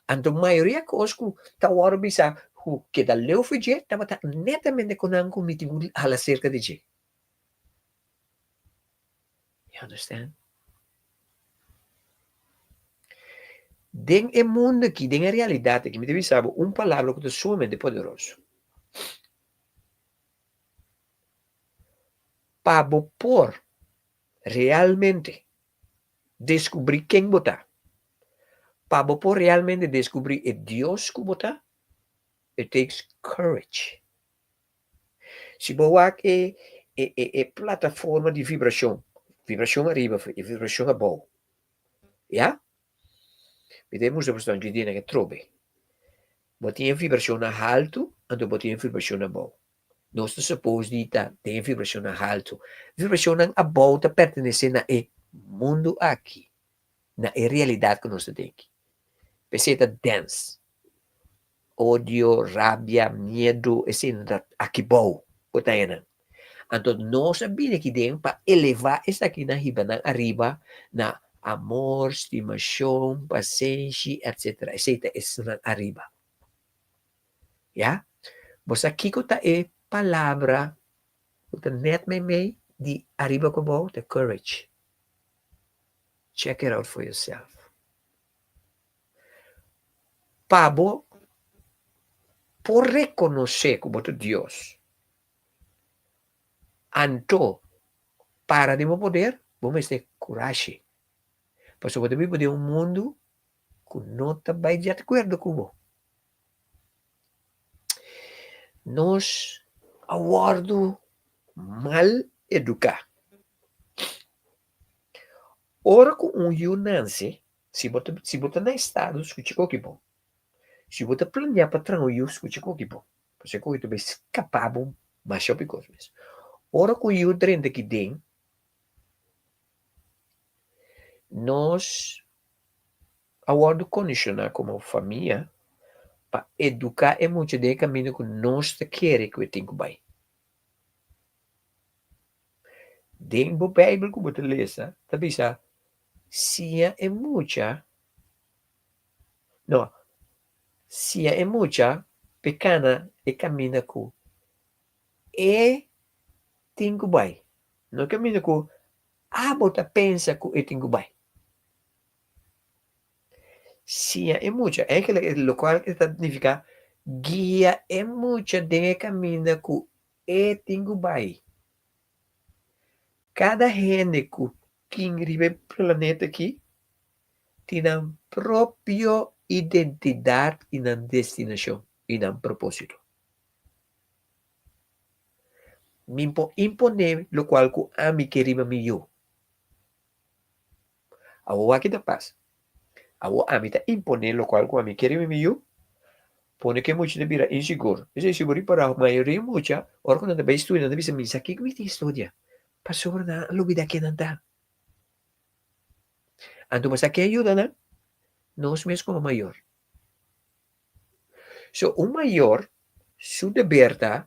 Anto mayoria kos ku ta wòrdu bisa ku keda leu for dje tabata netamente ku nan ku mi tin ku hala serka di dje. You understand? Den e mundu aki, den e realidat aki, mi ta bisa bo un palabra ku ta sumamente poderoso. Pa bo por realmente Deskubrí ken bo ta. Pa bo por realmente deskubrí e Dios ku bo ta, it takes courage. Si bo wak e e e e plataforma di vibrashon, vibrashon ariba i vibrashon abou, ya? Mi ta mustra boso dje dia nan atrobe. Bo tin e vibrashonnan haltu, anto bo tin e vibrashonnan abou. Nos ta suppose di ta den e vibrashonnan haltu. Vibrashonnan abou ta pertenesé na e mundu aki, na e realidat ku nos ta den aki. P'esei ta dens. Odio, rabia, miedu, eseinan ta aki bou ku ta enan. Anto nos a bini aki den pa elevá esakinan hiba nan ariba na amor, stimashon, pasenshi, etsetera. Esei ta esnan ariba. Ya. Bo sa kiko ta e palabra ku ta nèt meimei di ariba ku abou? Ta courage. Check it out for yourself. Pa bo por rekonosé ku bo ta Dios, anto para den bo poder, bo mester kurashi. Pasobra bo ta biba den un mundu ku no ta bai di akuerdo ku bo. Nos a wòrdu mal eduká. Ora ku un yu nanse, si bo ta si bo ta na estado skucha koki bon. Si bo ta planeá pa traha un yu skucha koki bon, pasobra e koki ta bai skapá bo masha hopi kos mes. Ora ku un yu drenta aki den, nos a wòrdu kondishoná komo famia pa eduká e mucha den e kaminda ku nos ta kere ku e tin ku bai. Den bo Beibel ku bo ta lesa ta bisa siña e mucha, no, siña e mucha p'e kana e kaminda ku e tin ku bai, no e kaminda ku abo ta pensa ku e tin ku bai. Siña e mucha, eigenlijk e lokual e ta nifiká guia e mucha den e kaminda ku e tin ku bai. Kada hende ku tin riba e planeta aki tin nan propio identidat i nan destinashon i nan propósito. Mi por imponé lokual ku ami ke riba mi yu. Awor wak ta pasa. Awor ami ta imponé lokual ku ami kere mi yu, pone ku e mucha ta bira insigur. Esei si bo ripará mayoria mucha ora ku nan ta bai studia nan ta bisa mi sa kiko mi tin studia pasobra nan a lubida ken nan ta. Anto bo sa ken a yuda nan? Nos mes komo mayor. So un mayor su deber ta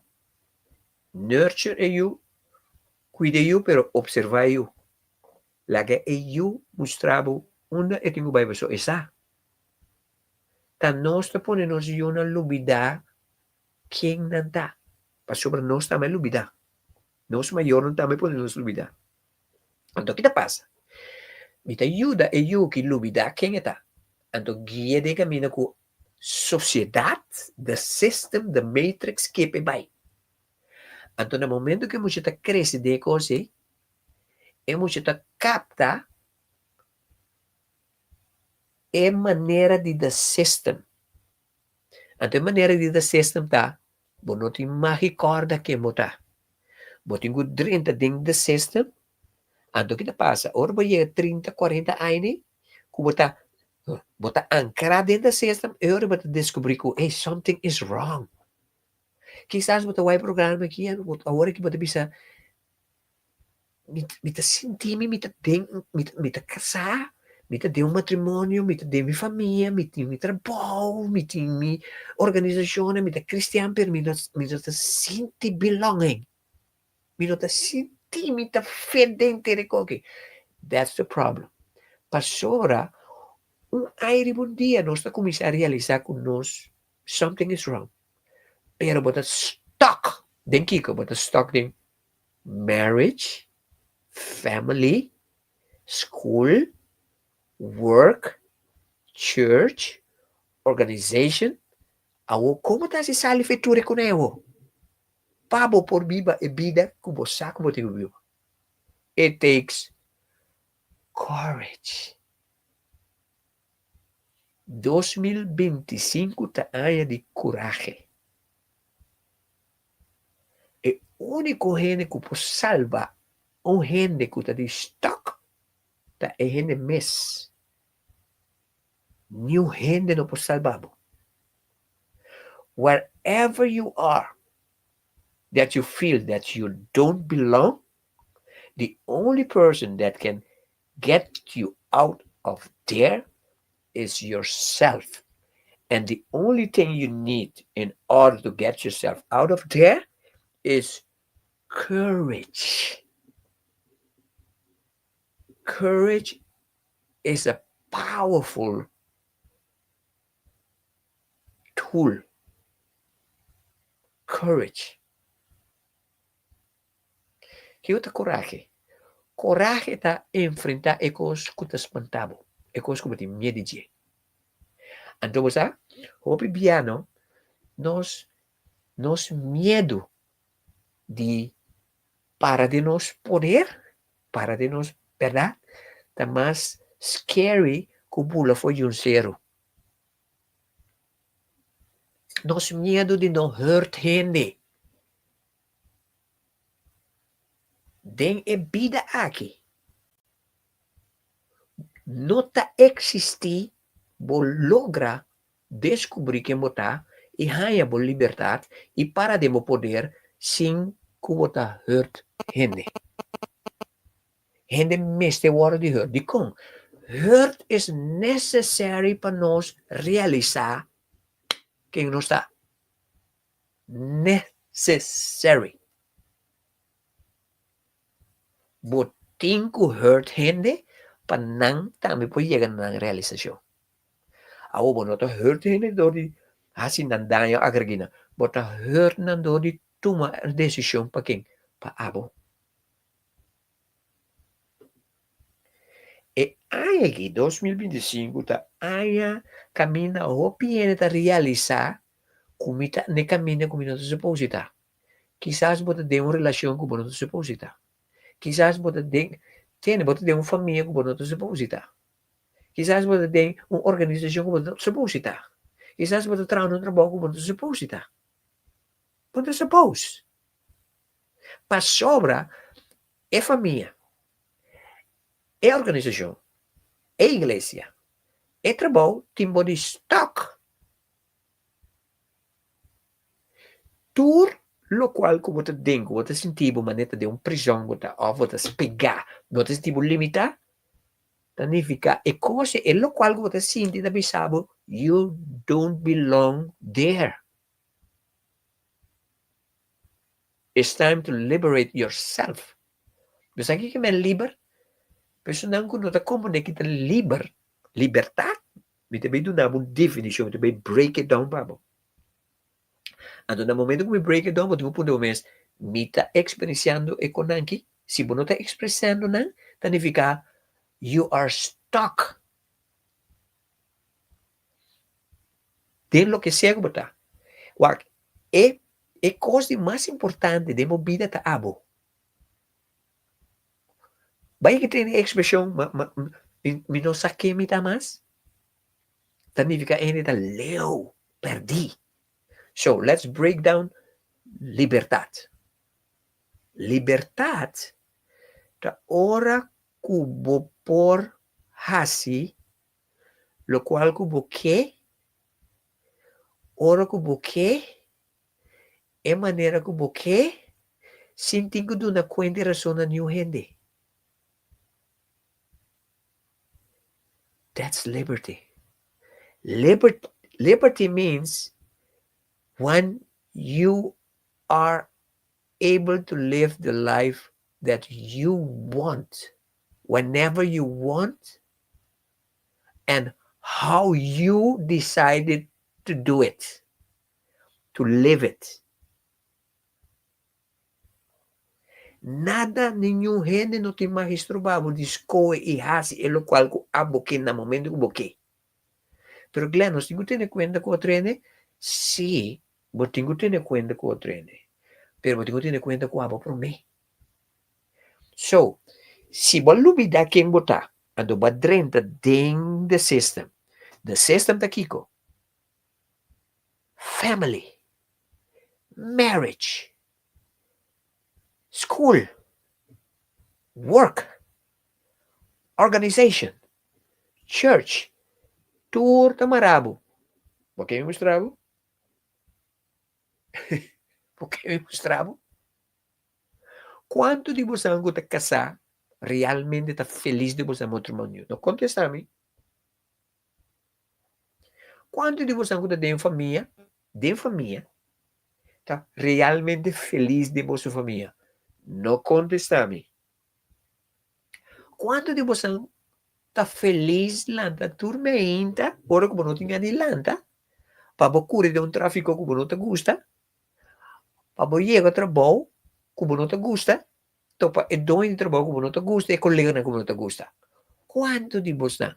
nurture e yu, cuida e yu pero observa e yu. Laga e yu mustra bo unda e tin cu bay pasobra e sa. Ta nos ta pone nos yunan lubida ken nan ta, pasobra nos tambe a lubida. Nos mayornan tambe pone nos lubida. Anto ki ta pasa? Mi ta yuda e yu ki lubida ken e ta. Anto guia den caminda cu sociedad, the system, the matrix ke p'e bay. Anto na momento ku e mucha ta krese den e kos ei, e mucha ta kapta e manera di the system. Anto e manera di the system ta, bo no tin mag di kòrda ken bo ta. Bo tin ku drenta den the system. Anto ki ta pasa? Ora bo yega trinta, kuarenta aña ei, ku bo ta bo ta ankrá den the system, e ora bo ta deskubrí ku, hey, something is wrong. Kisas bo ta wak e programa aki awor aki bo ta bisa mi mi ta sinti mi mi ta den mi mi ta kasá, mi ta den un matrimonio, mi ta den mi famia, mi tin mi trabou, mi tin mi organisashonnan, mi ta kristian pero mi no mi no ta sinti belonging, mi no ta sinti mi ta fit den tene koki. That's the problem. Pasobra un aire un dia nos ta kuminsá realisá ku nos something is wrong, pero bo ta stuck den kiko? Bo ta stuck den marriage, family, school, work, church, organization. Awor kon bo ta hasi sali for e tur e kuné awor? Pa bo por biba e bida ku bo sa ku bo tin ku biba. It takes courage. 2025 ta aña di kurahe. E úniko hende ku por salba un hende ku ta di stuck ta e hende mes. Niun hende no por salba bo. Wherever you are that you feel that you don't belong, the only person that can get you out of there is yourself. And the only thing you need in order to get yourself out of there is courage. Courage is a powerful tool. Courage. Kiko ta corahe? Corahe ta enfrenta e kos ku ta spanta bo, e kos ku bo tin miedu di dje. Anto bo sa, hopi biano nos nos miedu di para den nos poder, para den nos bèrdat, ta mas scary ku bula for di un seru. Nos miedu di no hurt hende. Den e bida aki no ta eksistí bo logra deskubrí ken bo ta i haña bo libertat i para den bo poder sin ku bo ta hurt hende. Hende mester wòrdu di hurt. Dikon? Hurt is necessary pa nos realisá ken nos ta. Necessary. Bo tin ku hurt hende pa nan tambe por yega na nan realisashon. Awor bo no ta hurt hende dor di hasi nan daño agredi nan. Bo ta hurt nan dor di tuma e desishon pa ken? Pa abo. E aña aki, 2025, ta aña kaminda hopi hende ta realisá ku mi ta n'e kaminda ku mi no ta suposi ta. Kisas bo ta den un relashon ku bo no ta suposi ta. Kisas bo ta den, tende, bo ta den un famia ku bo no ta suposi ta. Kisas bo ta den un organisashon ku bo no ta suposi ta. Kisas bo ta traha na un trabou ku bo no ta suposi ta. Bo no ta supos. Pasobra e famia, e organisashon, e iglesia, e trabou tin bo di stok. Tur lokual ku bo ta den, ku bo ta sinti bo manera ta den un prishon bo ta òf bo ta spegá, bo ta sinti bo limitá, ta nifiká e kos e lokual ku bo ta sinti ta bisa bo you don't belong there. It's time to liberate yourself. Bo sa kiko men liber? Personanan ku no ta komprendé ki ta liber, libertat, Mi ta bay duna bo un definicion, mi ta bay break it down pa bo. Anto na momento ku mi break it down, bo tin ku puntra bo mes, mi ta experienciando e konan aki? Si bo no ta expresando nan, ta nifica you are stuck den loke sea ku bo ta. Wak, e e kos di mas importante den bo bida ta abo. Bai ki tene ekspreshon ma ma mi no sa ken mi ta mas? Ta nifiká hende ta leu, pèrdí. So, let's break down libertat. Libertat ta ora ku bo por hasi lokual ku bo ke, ora ku bo ke. E manera ku bo ke, sin tin ku duna kuenta i rason na niun hende. That's liberty. Liberty, liberty means when you are able to live the life that you want, whenever you want, and how you decided to do it, to live it. Nada ni niun hende no tin mag stroba bo di skohe i hasi e lokual ku abo ke na momento ku bo ke. Pero Glenn, nos tin ku tene kuenta ku otro hende? Sí, bo tin ku tene kuenta ku otro hende. Pero bo tin ku tene kuenta ku abo promé. So, si bo a lubida ken bo ta, anto bo a drenta den the system. The system ta kiko? Family, marriage, school, work, organization, church, tur ta mara bo. Bo ke mi mustra bo? Bo ke mi mustra bo? Kuantu di bosan ku ta kasá realmente ta felis di bosan matrimonio? No kontestá mi. Kuantu di bosan ku ta den famia, den famia, ta realmente felis den boso famia? No kontestá mi. Kuantu di bosan ta felis lanta tur meinta ora ku bo no tin gana di lanta pa bo kuri den un tráfiko ku bo no ta gusta, pa bo yega trabou ku bo no ta gusta, topa e doño di trabou ku bo no ta gusta, e koleganan ku bo no ta gusta? Kuantu di bosnan?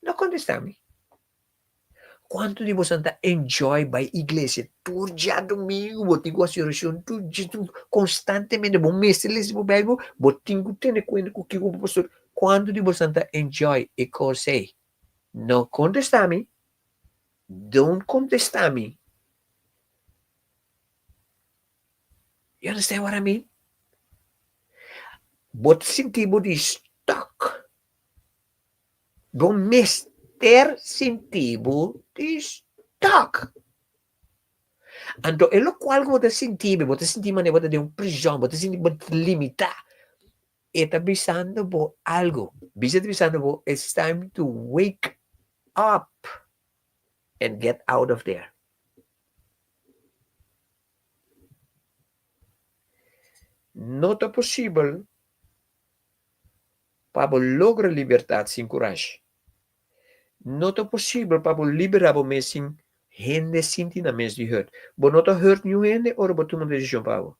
No kontestá mi. Kuantu di bosan ta enjoy bai iglesia tur djadumingu? Bo tin ku hasi orashon tur konstantemente. Bo mester lesa bo Beibel. Bo tin ku tene kuenta ku kiko bo pastor. Kuantu di bosan ta enjoy e kos ei? No kontestá mi. Don't kontestá mi. You understand what I mean? Bo ta sinti bo di stuck. Bo mester sinti bo di stuck. Anto e lokual ku bo ta sinti bo, bo ta sinti manera bo ta den un prishon, bo ta sinti bo ta limitá. E ta bisando bo algu. Bisa ta bisando bo, it's time to wake up and get out of there. No ta posibel pa bo logra libertat sin kurashi. No ta posibel pa bo liberá bo mes sin hende sinti nan mes di hurt. Bo no ta hurt niun hende ora bo tuma un desishon pa bo.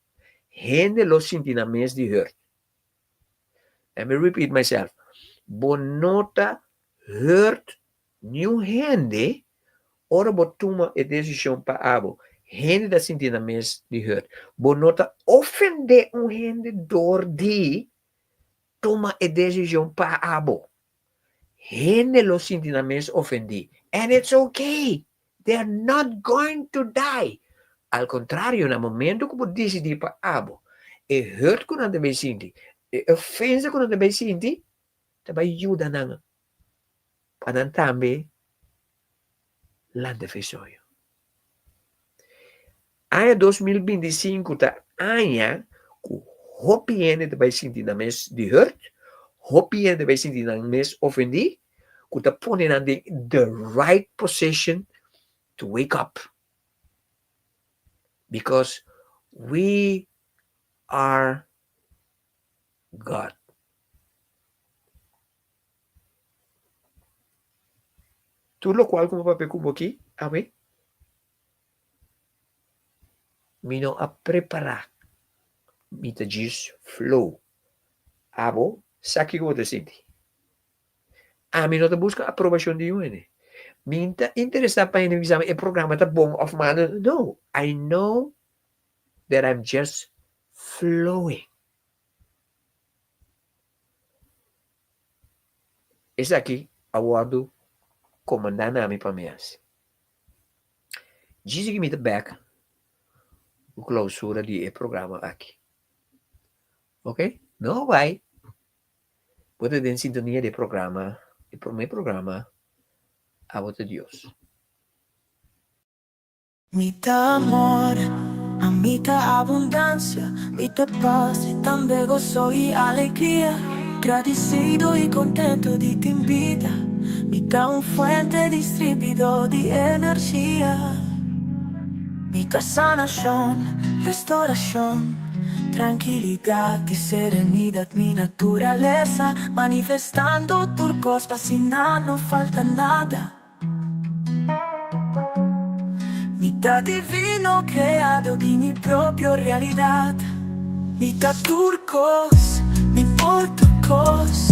Hende lo sinti nan mes di hurt. Let me repeat myself. Bo no ta hurt niun hende ora bo tuma e desishon pa abo. Hende ta sinti nan mes di hurt. Bo no ta ofendé un hende dor di tuma e desishon pa abo. Hende lo sinti nan mes ofendí. And it's okay. They are not going to die. Al kontrario, na momento ku bo disidí pa abo, e hurt ku nan ta bai sinti, e ofensa ku nan ta bai sinti, ta bai yuda nan pa nan tambe lanta fe soño. Aña 2025 ta aña ku hopi hende ta bai sinti nan mes di hurt, hopi hende ta bai sinti nan mes ofendí, ku ta pone nan den the right position to wake up. Because we are God. Tur lokual ku mi papia ku bo aki awe, mi no a prepará, mi ta djis flow. Abo sa kiko bo ta sinti. Ami no ta buska aprobashon di un hende. Mi ta interesá pa hende bisa mi e programa ta bon òf malu. No, I know that I'm just flowing. Esaki a wòrdu komandá na mi pa mi hasi. Djis ki mi ta bèk ku klousura di e programa aki. Ok, no bai. Bo ta den sintonia di e programa, e promé programa Abo ta Dios. Mi ta amor. Ami ta abundansia, mi ta pas i tambe goso i alegria. Gradisido i kontentu di tin bida, mi ta un fuente distribuidó di energia. Mi ta sanashon, restorashon, trankilidat i serenidat, mi naturalesa manifestando tur kos pa asina no falta nada. Mi ta divino creado di mi propio realidad. Mi ta tur cos, mi por tur cos.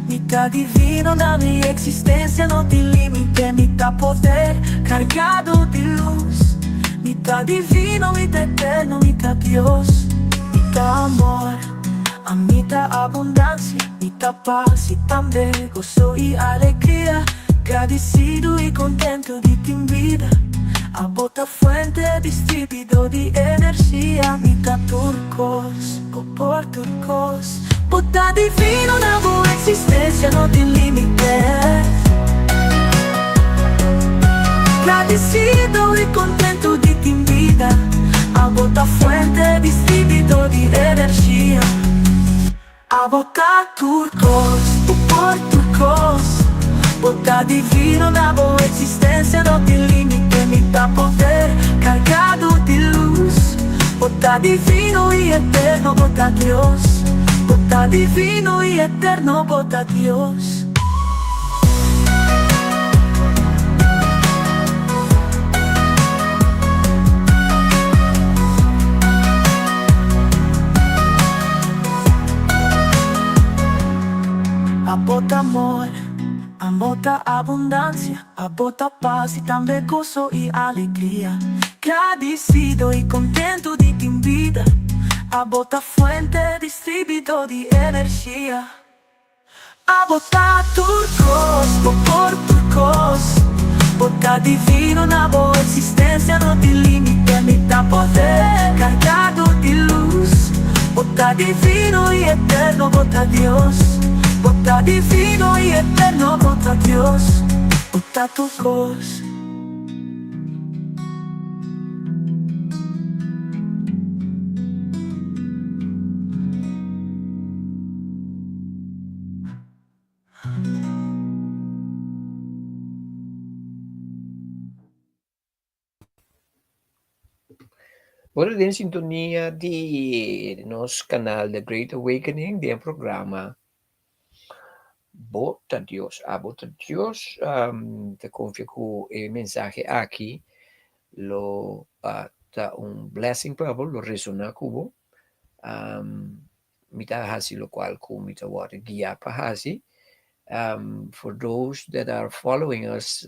Mi ta divino na mi existencia no tin limite. Mi ta poder cargado di luz. Mi ta divino, mi ta eterno, mi ta Dios. Mi ta amor, ami ta abundancia, mi ta paz y tambe gozo y alegria. Gradisidu i kontentu di tin bida. Abo ta fuente distribuidó di energia. Mi ta tur kos, bo por tur kos. Bo ta divino na bo eksistensia no tin límite. Gradisidu i kontentu di tin bida. Abo ta fuente distribuidó di energia. Abo ta tur kos, bo por tur kos. Bo ta divino na bo eksistensia no tin límite. Mi ta poder kargado di lus. Bo ta divino i eterno, bo ta Dios. Bo ta divino i eterno, bo ta Dios. Abo ta amor, abo ta abundansia, abo ta pas i tambe goso i alegria. Gradisido i kontentu di tin bida, abo ta fuente distribuidó di energia. Abo ta tur kos, bo por tur kos. Bo ta divino na bo eksistensia no tin limite. Mi ta poder kargado di lus. Bo ta divino i eterno, bo ta Dios. Bo ta divino i eterno, bo ta Dios. Bo ta tur kos. Bo ta den sintonia di nos kanal The Great Awakening den e programa Bo ta Dios. Abo ta Dios. Ta konfia ku e mensahe aki lo ta un blessing pa bo, lo resoná ku bo. Mi ta hasi lokual ku mi ta wòrdu guiá pa hasi. For those that are following us,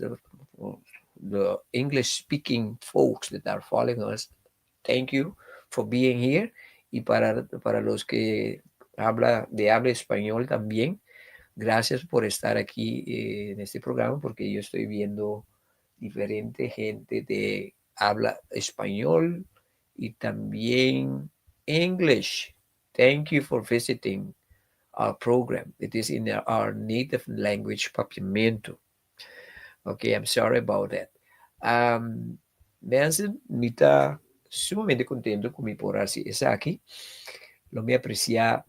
the English speaking folks that are following us, thank you for being here. Y para, para los que habla de habla español también, gracias por estar aquí eh, en este programa porque yo estoy viendo diferente gente de habla español y también English. Thank you for visiting our program. It is in our native language, Papiamento. Okay, I'm sorry about that. Um, mensen, mi ta sumamente contento cu mi por haci esaki. Lo mi aprecia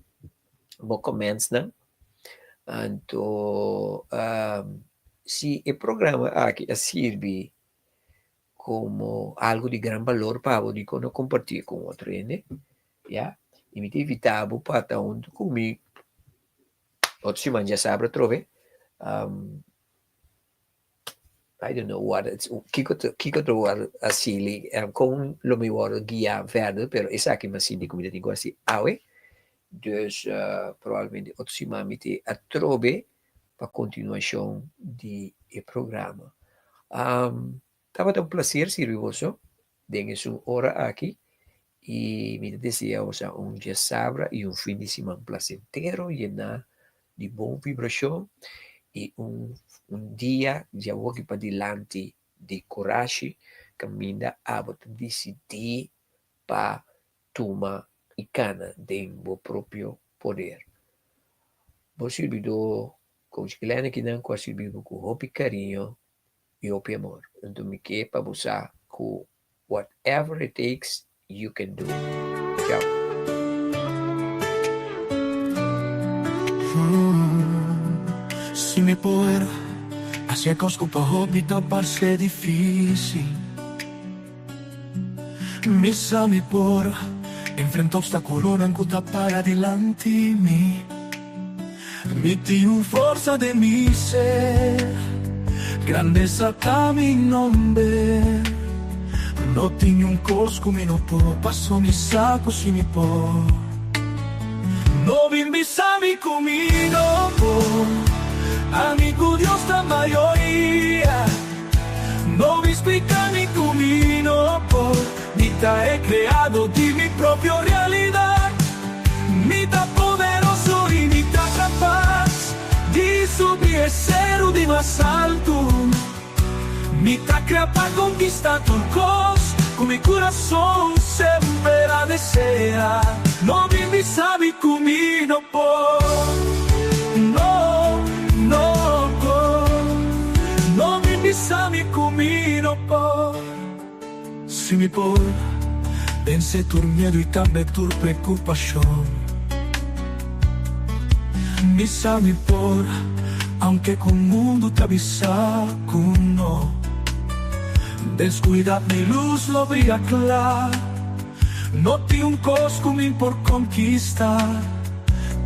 bo comments nan. Anto, um, si e programa aki a sirbi como algo di gran balor pa bo, dikon no comparti cu otro hende? Ya, y mi ta invita bo pa ta hunto cu mi otro siman djasabra atrobe. Um, I don't know what it's, kiko ta, kiko ta wòrdu asili, um, kon lo mi wòrdu guiá verder, pero esaki mi a sinti ku mi ta tin ku hasi awe. Dus uh, probablemente otro siman mi ta atrobe pa kontinuashon di e programa. Um, tabata un placer sirbi boso den esun ora aki i mi ta desea boso un djasabra i un fin di siman placentero yená di bon vibrashon i un un dia djawoki padilanti di kurashi kaminda abo ta disidí pa tuma i kana den bo propio poder. Bo sirbidó Coach Glenn akinan ku a sirbi bo ku hopi kariño i hopi amor. Anto mi ke pa bo sa ku whatever it takes. you can do it. Ciao. Si mi por hasi e kos ku pa hopi ta parse difísil, mi sa mi por enfrenta obstákulonan ku ta para dilanti mi. Mi tin un forsa den mi ser, grandesa ta mi nomber. No tin niun kos ku mi no por, paso mi sa ku si mi por. No bin bisa mi ku mi no por, ami ku Dios ta mayoria. No bin splika mi ku mi no por, mi ta e kreado di mi propio realidat. Mi ta poderoso i mi ta kapas di subi e seru di mas altu. Mi ta krea pa konkistá tur kos ku mi kurason semper a deseá. No bin bisa mi ku mi no por, no, no por. No bin bisa mi ku mi no por. Si mi por vense tur miedu i tambe tur preokupashon. Mi sa mi por, aunke ku mundu ta bisa ku no. Deskuidat mi lus lo bria kla. No tin un kos ku mi por konkista.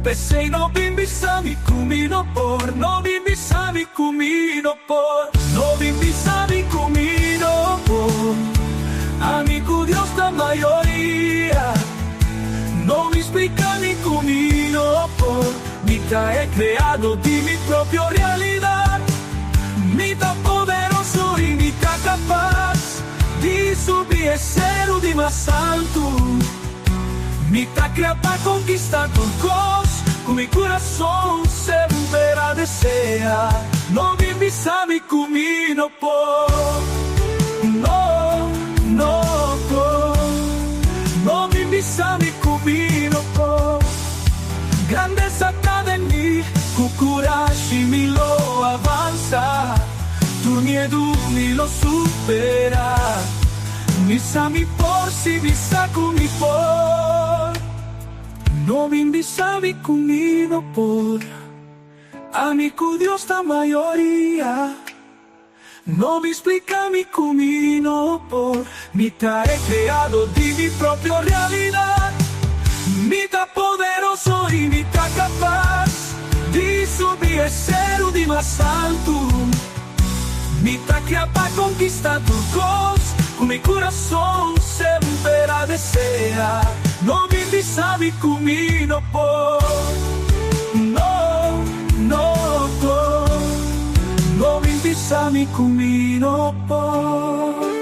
P'esei no bin bisa mi ku mi no por, no bin bisa mi ku mi no por. No bin bisa mi ku mi no por, ami ku Dios ta mayoria. No bin splika mi ku mi no por, mi ta e kreado di mi propio realidat. Mi ta poderoso i mi ta kapas di subi e seru di mas altu. Mi ta krea pa konkistá tur kos ku mi kurason semper a deseá. No bin bisa mi ku mi no por, no, no por. No bin bisa mi ku mi no por. Grandesa ta den mi, ku kurashi mi lo avansá. Tur miedu mi lo superá. Mi sa mi por si mi sa ku mi por. No bin bisa mi ku mi no por. Ami ku Dios ta mayoria. No bin splika mi ku mi no por. Mi ta e kreado di mi propio realidat. Mi ta poderoso i mi ta kapas di subi e seru di mas altu. Mi ta kria pa konkistá tur kos ku mi kurason semper a deseá. No bin bisa mi ku mi no por, no, no por. No bin bisa mi ku mi no por.